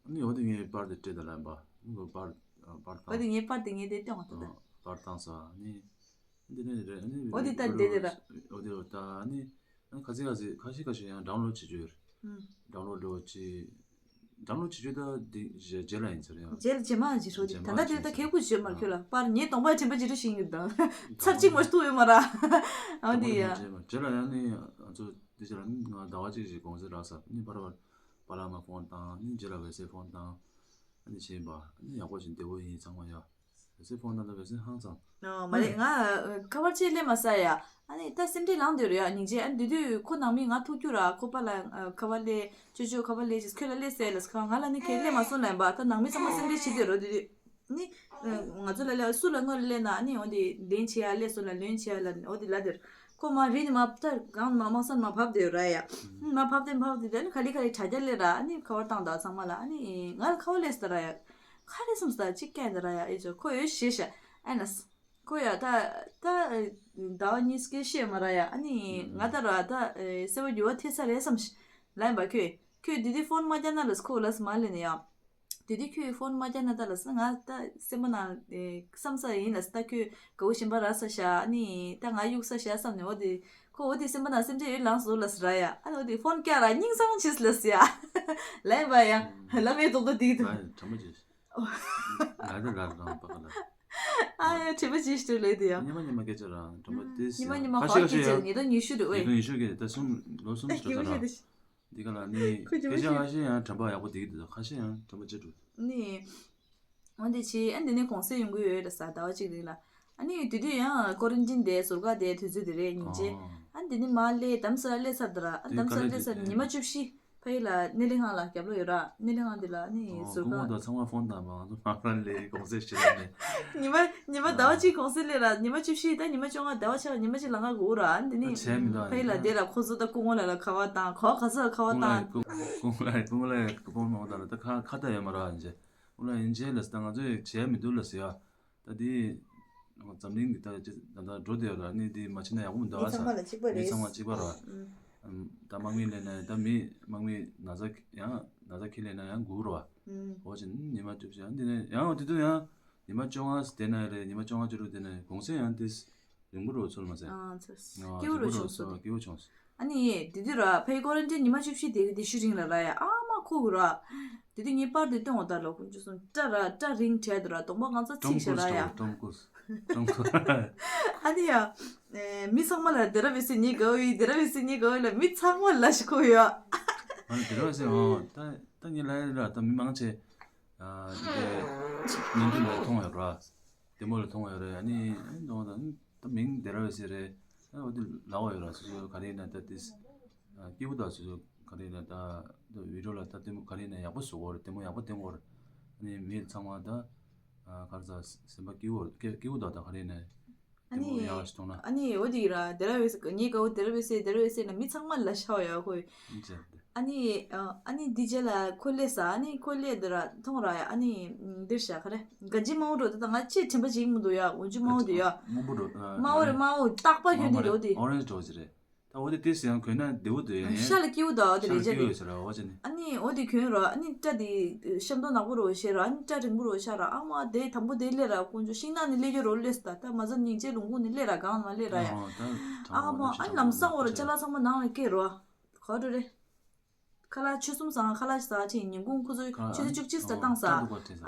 ཨ་ནི་འོ་དེ་ངའི་པར་དེ་སྤྲད་ད་ལ་ཡིན་པ། ཁོ་པར་པར་བཏང་། འོ་དེ་ངའི་པར་དེ་ངས་དེ་སྟོན་བ་ད་ད། པར་བཏང་ས་ཨ་ནི། འདི་ནས་རེད་ཨ་ནི། འོ་དེ་ད་འདི་དེ་ར། འོ་དེ་ར་ད་ཨ་ནི། ཨ་ཁ་ཤས་ཁ་ཤས་ཁ་ཤས་ཁ་ཤས་ཡང་ཌའུན་ལོཌ་བྱེད་རྒྱུ་ཡོད་རེད། ཌའུན་ལོཌ་འགྲོ་ཅི། ཌའུན་ལོཌ་བྱེད་རྒྱུ་ད་འདི་རྗེས་རྗེས་ལ་ཡིན་ཟེར་ཡང་། རྗེས་ལ་རྗེས་མ་ཅི་ཧྲོ་དེ་ད་ལྟ་དེ་ད་གལ་ཁུ་བྱེད་མར་ཁྱོད་ལ་པར་ངས་གདོང་པ་དྲན་པ་ཅི་རུ་ཤིང་ཡོད་དང་། ཚར་གཅིག་མ་ཐུག་ཡོད་མ་ར། ཨ་འདི་ཡ། རྗེས་ལ་ཡང་ནི་ང་ཚོ་འདི་རྗེས་ལ་ནི་ང་ཟླ་བ་གཅིག་ཞིག་གུང་སེང་རག་ས་ནི་བར་བར་པ་ལགས་མ་ཕོན་བཏང་ནི་རྗེས་ལ་འོད་ཟེར་ཕོན་བཏང་། ཨ་ནི་བྱས་པ་ཨ་ནི་ཡག་པོ་ཞིག་བདེ་བོ་ཡིན་ཚང་མ་ཡ། འོད་ཟེར་ཕོན་བཏང་ད་འོད་ཟེར་ཧང་སང་། ཨོ་མ་རེད་ང་ཁ་པར་ཅིག་སླེབས་མ་ས་ཡ། ཨ་ནི་ད་སེམས་ཁྲལ་ལངས་འདོད་རེད་ཡ་སྙིང་རྗེ་ཨ་ནི་དེ་དུས་ཁོ་ནང་མི་ང་ཐུག་རྒྱུ་ར་ཁོ་པ་ལ་ཁ་པར་སླེབས་ཅོ་ཅོ་ཁ་པར་སླེབས་ཅིག་ཁྱོད་ལ་སླེབས་ཟེར་ལ་ཁ་ང་ལ་ནི་ཁྱེད་སླེབས་མ་སོང་ལབ་པ་ད་ནང་མི་ཚང་མ་སེམས་ཁྲལ་བྱེད་འདོད་རོ་དེ་དུས། ནི། ང་ཚོ་ལ་ལས་སུ་ལ་དངུལ་ལེན་ན་ནི་འོ་དེ་ལེན་བྱེད་ཡ་ལས་སུ་ལ་ལེན་བྱེད་ཡ་ལ་འོ་དེ་ལ་དེར། ཁོ་མ་རི་ནི་མ་ཕ་ཐར་གང་མ་མ་སོན་མ་ཕབ་དེ་ར་ཡ། མ་ཕབ་དེ་ཕབ་དེ་དེ་ནི་ག་ལི་ག་ལི་དྲ་རྒྱ་ལས་ར་ནི་ཁ་བར་བཏང་ད་ཚང་མ་ལ་ནི་ང་ལ་ཁ་བར་ལས་སུ་ར་ཡ། ཁ་ལས་སུམ་སུ་ད་ཅིག་སྐད་དེ་ར་ཡ་ཨེ་ཅོ་ཁོ་ཡོད་ཤེས་ཤ་ཨེ་ན་སི། ཁོ་ཡ་ད་ད་ཟླ་བ་གཉིས་སྐད་བཤད་མ་ར་ཡ་ཨ་ནི་ང་ད་ར་ད་སེ་བ་རྒྱུ་བ་ཐེ་ས་རེད་བསམ་ཤི་ལ་ཡིན་པ་ཁྱོད་ཁྱོད་དེ་དེ་ཕོན་མ་རྒྱ་ན་ལ་སུ་ཁོ་ལ་སུ་མ་ལེ་ནི་ཡ། དེ་དུས་ཁྱོད་ཕོན་མ་རྒྱག་ན་ད་ལ་ས་ང་ད་སེམས་པ་ནང་བསམ་ས་ཡིན་ལ་ས་ད་ཁྱོད་དགའ་བོ་ཞིམ་པ་རག་ས་ཤ་ནི་ད་ང་གཡུག་ས་ཤ་བསམ་ནས་འོ་དེ་ཁོ་འོ་དེ་སེམས་པ་ནང་སེམས་ཁྲལ་ཡོད་ལངས་སོ་ལ་ས་ར་ཡ་ཨ་འོ་དེ་ཕོན་རྒྱག་ར་སྙིང་སང་ཆིས་ལ་ས་ཡ་ལ་ཡིན་པ་ཡ་ལ་མེད་དོག་དོ་དིག་དུ་ང་ཡི་དྲན་པ་ཅིས་ང་ཡི་ར་རང་པ་ག་ལ་ཨ་ཡ་དྲན་པ་ཅིས་ཏུ་ལས་དེ་ཡ་ཉི་མ་ཉི་མ་སྐད་ཆ་ར་དྲན་པ་དེ་ཉི་མ་ཉི་མ་ཁ་ཤས་ཁ་ཤས་ཡ་ཉི་ཟླ་ཉི་ཤུ་རེད་ཉི་ཟླ་ཉི་ཤུ་གི་ད་གསུམ་ལོ་གསུམ་ཅིག་ད་ར། འདི་ག་ལ་ནི་སྐད་ཆ་ཁ་ཤས་ཡང་དྲན་པ་ཡག་པོ་འདུག་འདུག་ཁ་ཤས་ཡང་དྲན་པ་ཆེ་འགྲོ། ནི། འོན་ཏེ་ཆེ་ཨ་འདི་ནི་གུང་སེང་ཡོང་གི་ཡོད་རེད་ས་ཟླ་བ་གཅིག་རིང་ལ། ཨ་ནི་དུས་དུས་ཡང་ཀོ་རན་ཊིན་དེ་ཟུར་བཀག་དེ་དུས་ཚོད་དེ་རེད་སྙིང་རྗེ། ཨ་འདི་ནི་མ་སླེབས་དམ་སར་སླེབས་ཚར་འདུག་ར་ཨ་དམ་སར་སླེབས་ཚར་ཉི་མ་བཅུ་བཞི་ཕ་ཡི་ལ་སྣེ་ལེན་ཁང་ལ་རྒྱབ་ལོག་ཡོད་ར་སྣེ་ལེན་ཁང་དེ་ལ་ཨ་ནི་ཟུར་བཀག་ད་ཚང་མ་ཕོན་དང་མ་ང་ཚོ་མ་ཁ་ལས་གུང་སེང་ཞིག་རེད། ཉི་མ་ཉི་མ་ཟླ་བ་གཅིག་གུང་སེང་སླེབས་ར་ཉི་མ་བཅུ་བཞི་ད་ཉི་མ་བཅོ་ལྔ་ཟླ་བ་ཆགས་ཉི་མ་གཅིག་ལ་ང་སྒུག་ར་ཨ་འདི་ནི་བྱས་མི་འདུག་ཕ་ཡི་ལ་བསྡད་ར་ཁོ་ཚོ་ད་སྐུ་ངོ་ལ་ལ་ཁ་བ་བཏང་ཁོ་ག་ཚོད་ལ་ཁ་བ་བཏང་། སྐུ་ངོ་ལ་སྐུ་ངོ་ལ་ཕོན་མང་པོ་དང་ལ་ད་ཁ་ཁ་ད་ཡོད་མ་ར་ཨིན་ཇེ་ཨུ་ལ་ཨིན་ཇེ་ལ་ད་ང་ཚོས་བྱས་མི་འདུག་ལ་ཟེར་ཡ། ད་དེ་འཛམ་གླིང་འདི་ད་ཅི་ད་ད་འགྲོ་བསྡད་ཡོད་ར་ནི་དེ་མ་བྱེད་ན་ཡག་པོ་མི་འདུག་ཨ་ས་མི་ཚང་མ་ལ་གཅིག་པ་མི་རེད། ཚང་མ་གཅིག་པ་ར། ད་དམག་མི་ལས་ན་ད་མི་དམག་མི་ན་ཚ་ཡང་ན་ཚ་ཁྱི་ལས་ན་ཡང་སྒུག་ར་བ། འོ་ཅི་ཉི་མ་བཅུ་བཞི་འདི་ནས་ཡང་འོ་དེ་དུས་ཡང་ཉི་མ་བཅོ་ལྔ་དེ་ན་རེད་ཉི་མ་བཅོ་ལྔ་བཅུ་དྲུག་དེ་ན་གུང་སེང་ཡང་དེ་རིང་པོ་རུ་ཚོར་མ་ཟད། ཨ་ཚོ་སྐྱིད་པོ་རུ་བྱུང་སོ། སྐྱིད་པོ་བྱུང་སོ། ཨ་ནི་དེ་དུས་ར་ཕའི་ཀོ་རན་ཊིན་ཉི་མ་བཅུ་བཞི་དེ་གི་དེ་ཤུ་རིང་ལ་ར་ཡ་ཨ་མ་ཁོ་གི་ར། དེ་དུས་ངའི་པར་དེ་སྟོན་འོ་ད་ལོ་ཀུན་ཅུ་སོང་སྐྲ་ར་སྐྲ་རིང་བྲལ་དུ་ར་གདོང་པ་ང་ཚོ་ཚིག་ཤ་ར་ཡ། ཀྲོམ་ཀུས་ཀྲོམ་ཀུས། ཨ་ནི་ཡ། མི་ཚང་མ་ལ་དེ་ར་བེ་སི་ཉི་གའོ་ཡི་དེ་ར་བེ་སི་ཉི་གའོ་ཡི་ལ་མི་ཚང་མ་ལ་ཞིག་ཁོ་ཡོད། ཨ་ནི་དེ་ར་བེ་སི་ཨོ་ད་ད་ཉི་ལ་ཡ་ར་ད་མི་མང་ཆེ། ཨ་ནི་དེ་ཉིན་དུ་ལ་མཐོང་ཡོད་ར། དེ་མོ་ལ་མཐོང་བ་ཡོད་རེད་ཨ་ནི་མཐོང་བ་དང་ད་མིང་དེ་ར་བས་ཟེར་རེད། ཨ་འོ་དེ་ལབ་པ་ཡོད་ར་སོ་སོ་ག་རེ་ཡིན་ན་ད་དེ་སྐྱིད་པོ་དང་སོ་སོ་ག་རེ་ཡིན་ན་ད་ད་བི་ཌིའོ་ལ་ད་དེ་མོ་ག་རེ་ཡིན་ན་ཡག་པོ་བཟོ་གོ་རེད་དེ་མོ་ཡག་པོ་བསྟན་གོ་རེད། ཨ་ནི་མི་ཚང་མ་ད་ག་རེ་ཟ་སེམས་པ་སྐྱིད་པོ་སྐྱིད་པོ་དང་ད་ག་རེ་ཡིན་ན་ཨ་དེ་མོ་ནི་ཡག་ཞིག་མཐོང་ན། ཨ་ནི་འོ་དེ་ར་དེ་ར་བས་ངའི་དགའ་བོ་དེ་ར་བས་ཟེར་དེ་ར་བས་ཟེར་ན་མི་ཚང་མ་ལ་ཤའོ་ཡ་ཁོ། ཨ་ནི་ཨ་ནི་འདི་རྗེས་ལ་ཁོ་སླེབས་ས་ཨ་ནི་ཁོ་སླེབས་འདི་ར་མཐོང་ར་ཡ་ཨ་ནི་འདིར་བཞག་ག་རེ་ག་ཇི་དམར་པོ་འགྲོ་ད་ང་ཅི་དྲན་པ་ཅིག་མི་འདུག་ཡ་འོན་ཅུ་དམར་པོ་འདུག་ཡ། དམར་པོ་འགྲོ་དམར་པོ་རེད་དམར་པོ་རྟག་པ་གྱོན་དེ་རེད་འོ་དེ། ཨོ་རེན་ཇི་འགྲོ་ཅི་རེད། ད་འོ་དེ་དེ་སི་ཡང་གོན་ན་བདེ་བོ་འདུག་ཡ་ཡ། ཤ་ལ་སྐྱིད་པོ་འདུག་འོ་དེ་ཤ་ལ་རེད་ཅེ། སྐྱིད་པོ་ཡོད་ཟེར་ར་འོ་ཅི་ནི། ཨ་ནི་འོ་དེ་གྱོན་ར་ཨ་ནི་སྐྲ་དེ་ཤམ་ཐབས་ནག་པོ་རོ་ཤེས་ར་ཨ་ནི་སྐྲ་རིང་པོ་རོ་ཤ་ར་ཨ་མ་དེ་དམ་པོ་དེ་སླེབས་ར་དཀོན་མཆོག་ཤིང་ནགས་ནི་སླེབས་རྒྱུ་རོ་སླེབས་ད་ད་མ་ཟ་སྙིང་རྗེ་ལུང་ཁུག་ནི་སླེབས་ར་གང་ནས་མ་སླེབས་ར་ཡ། ཨ་མ་ཨ་ནི་ལམ་སང་འོ་ར་ཅ་ལག་ཚང་མ་ནང་ལ་སྐྱེལ་རོ། ག་འགྲོ་རེད། ཁ་ལག་ཆུ་ཚོད་གསུམ་ཟ་ཁ་ལག་ཟ་ཁྲིད་ཉིན་གུང་ཁོ་ཚོ་ཆུ་ཚོད་བཅུ་གཅིག་ཟ་བཏང་ཟ།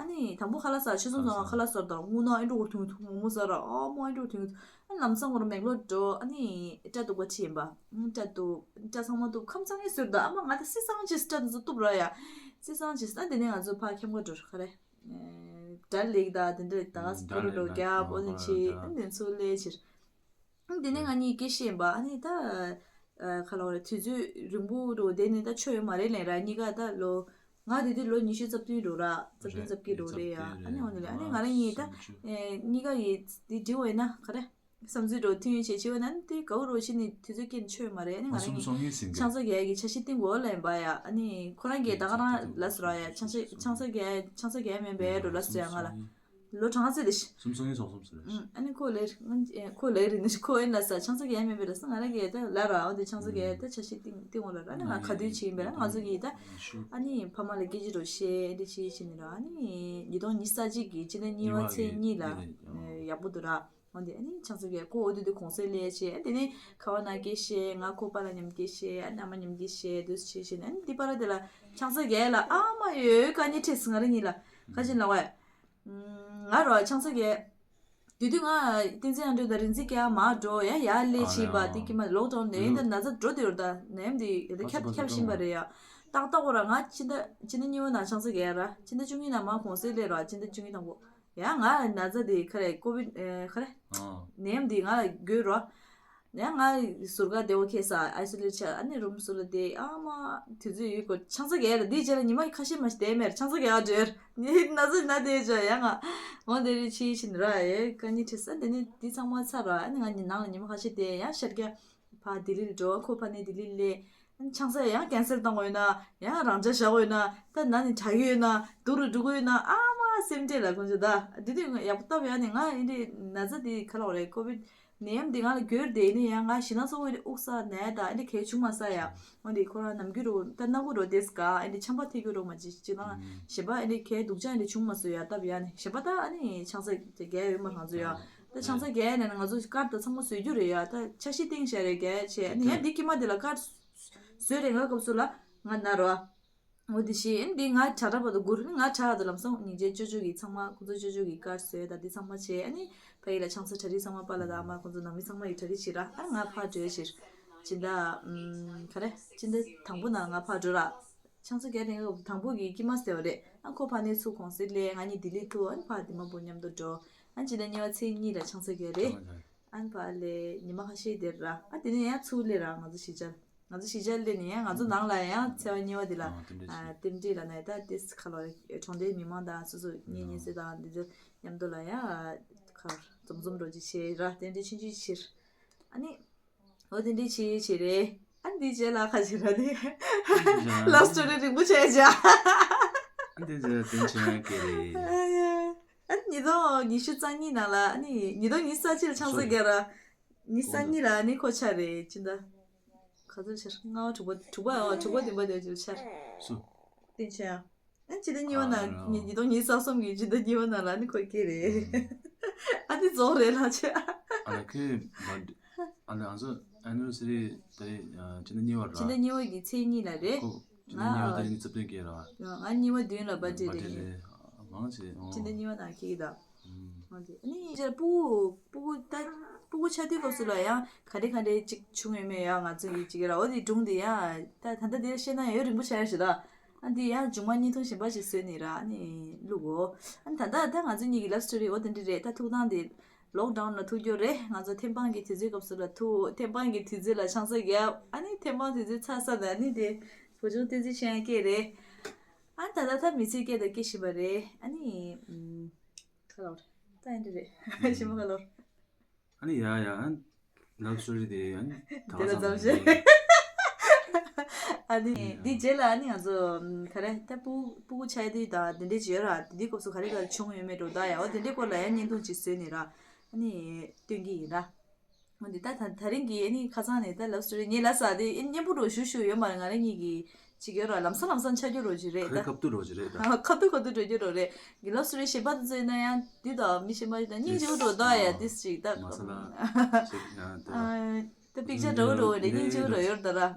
ཨ་ནི་དང་པོ་ཁ་ལག་ཟ་ཆུ་ཚོད་གསུམ་ཟ་ཁ་ལག་ཟ་དང་དངུལ་ནག་ཨེ་འགྲོ་གོ་ཐུང་ཐུང་མོག་མོག་ཟ་ར་ཨ་མོ་ཨེ་འགྲོ་ཐུང་ཐུང་། ཨ་ལམ་སང་ཁོ་ར་མེག་ལོར་འགྲོ། ཨ་ནི་སྐྲ་གཏུབ་པ་ཁྲིད་ཡིན་པ། སྐྲ་གཏུབ་སྐྲ་ཚང་མ་གཏུབ་ཁམས་ཚང་ངེ་ཟུར་དང་ཨ་མ་ང་ད་སི་སང་ཅིག་སྐྲ་འདི་ཚོ་གཏུབ་ར་ཡ། སི་སང་ཅིག་ཨ་དེ་ནས་ང་ཚོ་ཕ་ཁྱམས་ཁ་འགྲོ་ག་རེ། དགྲ་ལེགས་དང་དེ་འདྲ་ད་ག་སི་ཕོ་རུ་འགྲོ་རྒྱ་པོ་ནི་ཆེ་ཨ་དེ་ཚོ་ལས་ཕྱིར། དེ་ནས་ང་གཉིས་སྐད་བཤད་པ་ཨ་ནི་ད། ཁ་ལོ་རེ་དུས་ཚོད་རིང་པོ་རུ་དེ་ནས་ད་ཆོ་ཡོད་མ་རེད་ལན་ར་གཉིས་ཀ་ད་ལོ། ང་དེ་དུས་ལོ་ཉི་ཤུ་རྩ་བདུན་རུ་ར་རྩ་བདུན་རྩ་བརྒྱད་རུ་རེད་ཡ། ཨ་ནི་འོ་ནི་ལས་ཨ་ནི་ང་རང་གཉིས་ད་གཉིས་ཀ་ཡི་དེ་འདྲི་བ་ཡིན་ན་ག་རེ་བསམ་ཚུལ་རུ་མཐུན་ཡོད་བྱེད་བྱེད་བ་ན་ནི་དེ་གའུ་རུ་ཕྱི་ནས་དུས་ཚོད་སྐྱེལ་ཆོ་ཡོད་མ་རེད། ཨ་ནི་ང་རང་གཉིས་ཆང་ས་རྒྱག་གི་འཆར་གཞི་བཏིང་དགོས་ལན་པ་ཡ། ཨ་ནི་ཁོ་རང་གིས་ད་ག་རང་ལ་སུ་ར་ཡ་ཆང་ས་ཆང་ས་རྒྱག་ཆང་ས་རྒྱག་མེད་པའི་རུ་ལ་སུ་ཡ་ང་ལ། ལོ་གྲངས་ཚད་དེ་ཤི། སུམ་སོ་གཉིས་སོ་གསུམ་ཟེར། ཨ་ནི་ཁོ་ལེ་ཁོ་ལེ་རི་ནི་ཁོ་ཨེ་ལ་ས་ཆང་ས་གས་མེད་པའི་ལ་ས་ང་ར་གས་ད་ལ་ར་འོ་དེ་ཆང་ས་གས་ད་ཆ་ཤི་ཏིང་ཏིང་འོ་ལ་ར་ནི་ང་ཁ་དུས་ཆི་ཡིན་པས་ང་ཚོ་གིས་ད་ཨ་ནི་ཕ་མ་ལ་སྐད་ཆ་རོ་བཤད་ཨེ་འདྲ་ཆི་ཆི་ནི་ར་ཨ་ནི་ཉིས་སྟོང་ཉི་ཤུ་རྩ་གཅིག་གི་ཕྱི་ཟླ་གཉིས་པ་ཚེས་གཉིས་ལ་ཡག་པོ་འདུག་ར། འོ་དེ་ཨ་ནི་ཆང་ས་གས་ཁོ་འོ་དེ་དུས་གོང་སེ་ལས་བྱས་ཨ་དེ་ནི་ཁ་བ་ན་སྐད་བཤད་ང་ཁོ་པ་ལ་མཉམ་སྐད་བཤད་ཨ་ནི་ཨ་མ་མཉམ་སྐད་བཤད་དུས་ཆི་ཆི་ནི་ཨ་ནི་འདི་པ་ར་དེ་ལ་ཆང་ས་གས་ལ་ཨ་མ་ཡོད་ཀ་ནི་ཁྲིད་ང་ར་གཉིས་ལ་ཁ་ཆེན་ལ་བས། ང་རོ་ཆང་ས་གས། དུས་དུས་ང་བསྟན་འཛིན་ཨ་འགྲོ་དང་རིན་འཛིན་སྐྱ་མ་འགྲོ་ཡ་ཡ་ལས་ཕྱིན་པ་དེ་ཀྱི་མ་ལོག་ཌའུན་ནས་ད་ན་ཚ་འགྲོ་དུས་ད་ནེམ་དེ་ཁྱབ་ཁྱབ་བཞིན་པ་རེད་ཡ། ཏག་ཏག་གོ་ར་ང་ཕྱི་ཟླ་ཕྱི་ཟླ་གཉིས་པ་ནང་ཆང་ས་གས་ར་ཕྱི་ཟླ་བཅུ་གཉིས་ནང་མ་གོང་སེ་ལས་ར་ཕྱི་ཟླ་བཅུ་གཉིས་དང་པོ་ཡ་ང་ན་ཚ་དེ་ཁ་རེ་ཀོ་བིད་ཁ་རེ་ནེམ་དེ་ང་ལ་འགོས་རོ། ཡང་ང་ཟུར་ག་བདེ་བོ་ཁེ་ས་ཨའི་སོ་ལེ་ཊི་ཆགས་ཨ་ནི་རུམ་སུ་ལ་བསྡད་ཨ་མ་དུས་ཚོད་ཡོད་གོ་ཆང་ས་གས་ལ་འདིའི་རྗེས་ལ་ཉི་མ་ཁ་ཤས་མ་ཞིག་བསྡད་མེད་ཆང་ས་གས་ཨ་འདྲེར་ངས་ན་ཟུག་ན་བསྡད་བྱ་ཡང་ང་འོ་འདི་རེ་ཕྱི་ཕྱིན་ར་ཨེ་ཀ་ནི་ཁྲི་ས་འདི་ནི་འདི་ཚང་མ་ཚར་ར་ཨ་ནི་ང་ནི་ནང་ལ་ཉི་མ་ཁ་ཤས་བསྡད་ཡང་ཤར་རྒྱ་ཕ་ལྡི་ལི་ལ་འགྲོ་ཁོ་ཕ་ནི་ལྡི་ལི་ལ་ཨ་ནི་ཆང་ས་ཡང་ཀན་སེལ་བཏང་དགོས་ཡོད་ན་ཡང་རང་འཇགས་བཞག་དགོས་ཡོད་ན་ད་ན་ནི་དྲག་ཡོད་ན་སྡུག་རུ་འགྲོ་གི་ཡོད་ན་ཨ་མ་སེམས་ཁྲལ་ལ་ཀུན་སྤྱོད་ད་འདི་དུས་ཡག་པོ་སྟབས་ཡག་ནི་ང་ཨེ་འདྲི་ན་ཚ་འདི་ག་ལ་འོ་རེད་ཀོ་བིད། ནད་ཡམས་འདི་ང་ལ་འགོས་བསྡད་ནི་ཡང་ང་ཞེ་སྡང་ཚ་བོ་ཨེ་འདྲ་དབུགས་ས་ནད་དང་ཨེ་འདྲ་གས་བྱུང་མ་ས་ཡ། འོ་འདི་ཁོ་རང་ནམ་རྒྱུན་རུ་ད་སྣ་བུག་རུ་དེས་ག་ཨེ་འདྲ་ཆམ་པ་ཐེབས་རྒྱུ་རུ་མ་ཅི་ཅི་ལང་ཞེ་པ་ཨེ་འདྲ་གས་སྡུག་ཅག་ཨེ་འདྲ་བྱུང་མ་སོ་ཡ་སྟབས་ཡ་ནི་ཞེ་པ་ད་ཨ་ནི་ཆང་ས་རྒྱ་ཡོད་མ་རང་ཚོ་ཡ། ད་ཆང་ས་རྒྱ་ནས་ང་ཚོ་ཀར་ད་ཚང་མ་བཟོས་རྒྱུ་རེད་ཡ་ད་ཆ་ཤི་ཏིང་ཤ་རེ་རྒྱ་བྱས་ནི་ཡ་འདི་ཀྱི་མ་འདི་ལ་ཀར་བཟོས་རེ་ང་སྐབས་སུ་ལ་ང་ན་རོ། འོ་དེ་བཞིན་འདི་ང་དྲ་དྲ་བར་དུ་སྒུར་ནི་ང་དྲ་བར་དུ་ལམ་སང་སྙིང་རྗེ་ཅོ་ཅོ་གི་ཚང་མ་ཁོ་ཚོ་ཅོ་ཅོ་གི་དཀར་བཟོས་ད་འདི་ཚང་མ་བྱས་ཨ་ནི་ཕ་ཡི་ལ་ཆང་ས་གྲ་རི་ཚང་མ་པ་ལ་ད་ཨ་མ་ཁོ་ཚོ་ནང་མི་ཚང་མ་ཡི་གྲ་རི་བྱེད་ར་ཨ་ང་ཕར་འགྲོ་ཕྱིར་སྤྱི་ཟླ་ཨམ་ག་རེ་སྤྱི་ཟླ་དང་པོ་ནང་ང་ཕར་འགྲོ་ར་ཆང་ས་ག་རེ་ང་དང་པོ་གི་ཀྱི་མ་ཟེར་བ་རེད་ཨ་ཁོ་ཕ་ནས་ཚུར་གོང་སེ་ལས་ང་གཉིས་ལྡི་ལི་ཐུག་ཨ་ནི་ཕར་དི་མ་པུར་མཉམ་དུ་འགྲོ་ཨ་སྤྱི་ཟླ་གཉིས་པ་ཚེས་གཉིས་ལ་ཆང་ས་ག་རེད། ཨན་པ་ལེ་ཉི་མ་ཁ་ཤས་དེར་ར་ཨ་དེ་ནས་ཡང་ཚུར་ལེ་ར་ང་ཚོ་གཞིས་ཆགས་ང་ཚོ་གཞིས་ཆགས་ལེ་ནས་ཡང་ང་ཚོ་ནང་ལ་ཡང་ཚེས་པ་གཉིས་པ་དེ་ལ་ཨ་རྟེན་འབྲེལ་ལ་ནས་ད་དེ་ཁ་ལོ་རེ་གྲོང་སྡེའི་མི་མང་དང་སོ་སོ་གཉེན་ཉེ་ཚེ་དང་འདི་ཚོ་མཉམ་དུ་ལ་ཡང་ཁར་འཛོམས་འཛོམས་འགྲོ་ཅིག་བྱེད་ར་རྟེན་འབྲེལ་ཆུང་ཆུང་ཕྱིར་ཨ་ནི་འོ་དེ་འདྲའི་ཆེ་ཆེ་རེད་ཨ་འདི་རྗེས་ལ་ཁ་ཆེ་ར་ནི་ལབ་སི་ཏོ་རི་རིང་པོ་བྱས་བྱ་ཨ་འདི་རྗེས་དེ་ཆེ་ཡང་སྐད་རེད། ཨ་ཉིས་སྟོང་ཉི་ཤུ་རྩ་གཉིས་ནང་ལ་ཨ་ནི་ཉིས་སྟོང་ཉི་ཤུ་རྩ་གཅིག་ལ་ཆང་ས་རྒྱག་ར། ཉི་ཤུ་རྩ་གཉིས་ལ་ཨ་ནི་ཁོ་ཆགས་རེད་ཅི་འདྲ། ག་ཚོད་ཆགས་ལྔ་པ་དྲུག་པ་དྲུག་པ་ཨ་དྲུག་པ་བདུན་པ་དེ་ཚོ་ཆགས། སུ། བསྟན་ཆེན་ཨ། ཨ་ཅི་འདྲ་གཉིས་པ་ན་ཨ་ཉི་ཉིས་སྟོང་ཉི་ཤུ་རྩ་གསུམ་གྱི་ཅི་འདྲ་གཉིས་པ་ནང་ལ་ཨ་ནི་ཁོ་སྐྱེས་རེད། ཨ་ནི་རྫོགས་རེད་ལགས་ཆེ། ཨ་ལ་ཁོས་ཨ་ལ་ང་ཚོ་ཨེ་ནི་བར་སེ་རི་དེ་རེད་ཅི་འདྲ་གཉིས་པ་ར། ཅི་འདྲ་གཉིས་པ་གི་ཚེས་གཉིས་ལ་རེད། ཁོ་ཅི་འདྲ་གཉིས་པ་དེ་ང་ཉི་ཤུ་རྩ་བདུན་སྐྱེས་ར། ང་གཉིས་པ་བདུན་ལ་བར་ཐི་ཌེ་རེད། མང་ཆེ་ཅི་འདྲ་གཉིས་པ་ནང་སྐྱེས་ད། ཨ་ནི་ཨ་ནི་ཅེར་སྤུ་གུ་སྤུ་གུ་ད་སྤུ་གུ་ཆགས་དུས་སྐབས་སུ་ལ་ཡང་ག་རེ་ག་རེ་ཅིག་བྱུང་ཡོད་མེད་ཡང་ང་ཚོ་གི་ཅིག་ར་འོ་དེ་སྒྲུང་དེ་ཡང་ད་ད་ལྟ་དེ་བཤད་ན་ཡང་རིང་པོ་ཆགས་ཡ་ཞིག་ད། ཨ་འདི་ཡང་མཇུག་མ་བརྙན་ཐུང་གཞན་པ་ཞིག་བཟོས་ནས་ར་ཨ་ནི་བླུག་གོ་ཨ་ད་ད་ད་ང་ཚོ་གཉིས་ཀྱི་ལབ་སི་ཊོ་རི་འོ་དེ་འདྲ་རེད་ད་ཐུག་སྟངས་དེ་ལོག་ཌའུན་ལ་ཐུག་རྒྱུ་རེད་ང་ཚོ་ཐེམ་སྤང་གི་དུས་ཚོད་སྐབས་སུ་ལ་ཐུག་ཐེམ་སྤང་གི་དུས་ཚོད་ལ་ཆང་ས་རྒྱབ་ཨ་ནི་ཐེམ་སྤང་དུས་ཚོད་ཚར་ས་ད་ཨ་ནི་དེ་བུ་ཆུང་བསྟན་འཛིན་ཆེན་སྐད་རེད། ཨ་ད་ད་ད་མི་ཚེ་སྐད་དང་སྐད་བཞིན་པ་རེད་ཨ་ནི་ཨུམ། ཁ་ལོར། ད་ཨེ་འདྲ་རེད། ཞི་མ་ཁ་ལོར། ཨ་ནི་ཡ་ཡ་ཨ་ནི་ལབ་སི་ཊོ་རི་དེ་ཨ་ནི་ད་དེ་ལ་ཙམ་ཞིག་ཨ་ནི་འདི་རྗེས་ལ་ཨ་ནི་ང་ཚོ་ག་རེ་ད་སྤུ་སྤུ་གུ་ཆགས་དུས་དང་དེ་འདྲས་ཅིག་ཡོད་ར་དེ་འདྲའི་སྐབས་སུ་ག་རེ་ག་རེ་བྱུང་ཡོད་མེད་འགྲོ་ད་ཡ་འོ་དེ་འདྲའི་སྐོར་ལ་ཡང་བརྙན་ཐུང་ཅིག་བཟོས་ནས་ར་ཨ་ནི་སྟོན་གྱི་ཡིན་ར། འོ་འདི་ད་ད་ད་རིང་གི་ཨ་ནི་ཁ་སང་ནས་ད་ལབ་སི་ཊོ་རི་ངས་ལབ་ས་དེ་ཨ་ནི་སྙན་པོ་འགྲོ་ཞུ་ཞུ་ཡོད་མ་རེད་ང་རང་གཉིས་ཀྱི་ཅིག་ཡོད་ར་ལམ་སང་ལམ་སང་ཆགས་རྒྱུ་རོ་ཅིག་རེད་ད། ཁ་ཐུག་ཁ་ཐུག་འགྲོ་རྒྱུ་རོ་རེད་གི་ལབ་སི་ཊོ་རི་གཞན་པ་དེ་ཚོ་ཡིན་ན་ཡང་དུས་དང་མི་གཞན་པ་ཡིན་ན་སྙིང་རྗེ་པོ་འགྲོ་ད་ཡ་དེ་ཅིག་ད། མ་ས་ལ་ཅིག་ཡང་དེ་ལ། ད་པིག་ཅར་འདྲ་བོ་འདྲ་བོ་རེད། སྙིང་རྗེ་པོ་འདྲ་ཡོད་རེད་ད་ར།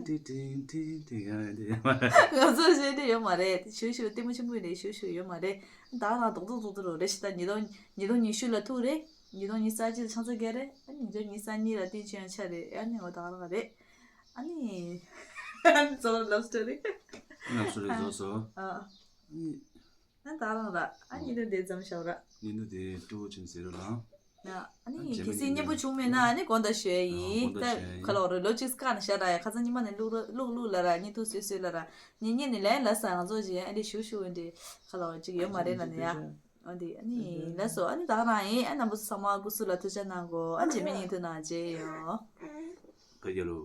ཏིང་ཏིང་ཏིང་ཏིང་ཡ་དེ་ཡ་མ་རེད། ང་ཚོ་བཤད་དེ་ཡོད་མ་རེད། ཞུ་ཞུ་ལྟད་མོ་ཆེན་པོ་ཡིན་ནའི་ཞུ་ཞུ་ཡོད་མ་རེད། ད་རང་རྡོག་རྡོག་རྡོག་རྡོག་རེད་ཤི། ད་ཉིས་སྟོང་ཉིས་སྟོང་ཉི་ཤུ་ལ་ཐུག་རེད། ཉིས་སྟོང་ཉི་ཤུ་རྩ་གཅིག་ལ་ཆང་ས་བརྒྱབ་རེད། ཨ་ནི་ཉིས་སྟོང་ཉི་ཤུ་རྩ་གཉིས་ལ་ཏིང་ཆེན་ཡང་ཆགས་རེད། ཨ་ནི་འོ་ད་ག་རང་རེད། ཨ་ནི་ཚོ་ལབ་སི་ཊོ་རི། ལབ་སི་ཊོ་རི་བཟོ་སོ། ཨ། ཨ་ནི། ཨ་ད་རང་ར། ཨ་ཉིན་དུ་འདི་ཙམ་ཞབས་ར། ཉིན་དུ་འདི་ཀྲུའུ་ཆེན་ཟེར་རོ་ལ། ཡ། ཨ་ནི་རྗེས་མ་གལ་སྲིད་ཉིན་སྙན་པོ་བྱུང་མེད་ན་ཨ་ནི་དགོངས་དག་ཞུ་ཡ་ཡིན། ཨ་དགོངས་དག་ད་ཞུ་ཡ་ཡིན། ཁ་ལོ་རེ་ལོ་གཅིག་བཀག་ནས་བཞག་ར་ཡ། ཁ་སང་ཉི་མ་ནས་བླུག་བླུག་བླུག་ལ་ར། ཉིན་དུ་སོས་སོས་ལ་ར། ཉིན་ཉིན་ནས་ལན་ལ་ས་ང་ཚོ་ཅིག་ཨ་འདི་ཞུ་ཞུ་འདི་ཁ་ལོ་ཅིག་ཡོད་མ་རེད་ལ་ནི་ཡ། ཨ་འདི་ཨ་ནི་ལ་སོ། ཨ་ནི་ད་ག་རང་ཡིན། ཨ་རྣམ་པ་ཚོ་ཚང་མ་སྐུ་གཟུགས་ལ་ཐུགས་ཅག་གནང་གོ། ཨ་རྗེས་མའི་ཉིན་དུ་ནང་མཇལ་ཡོང་། བཀའ་རྒྱ་ལོ།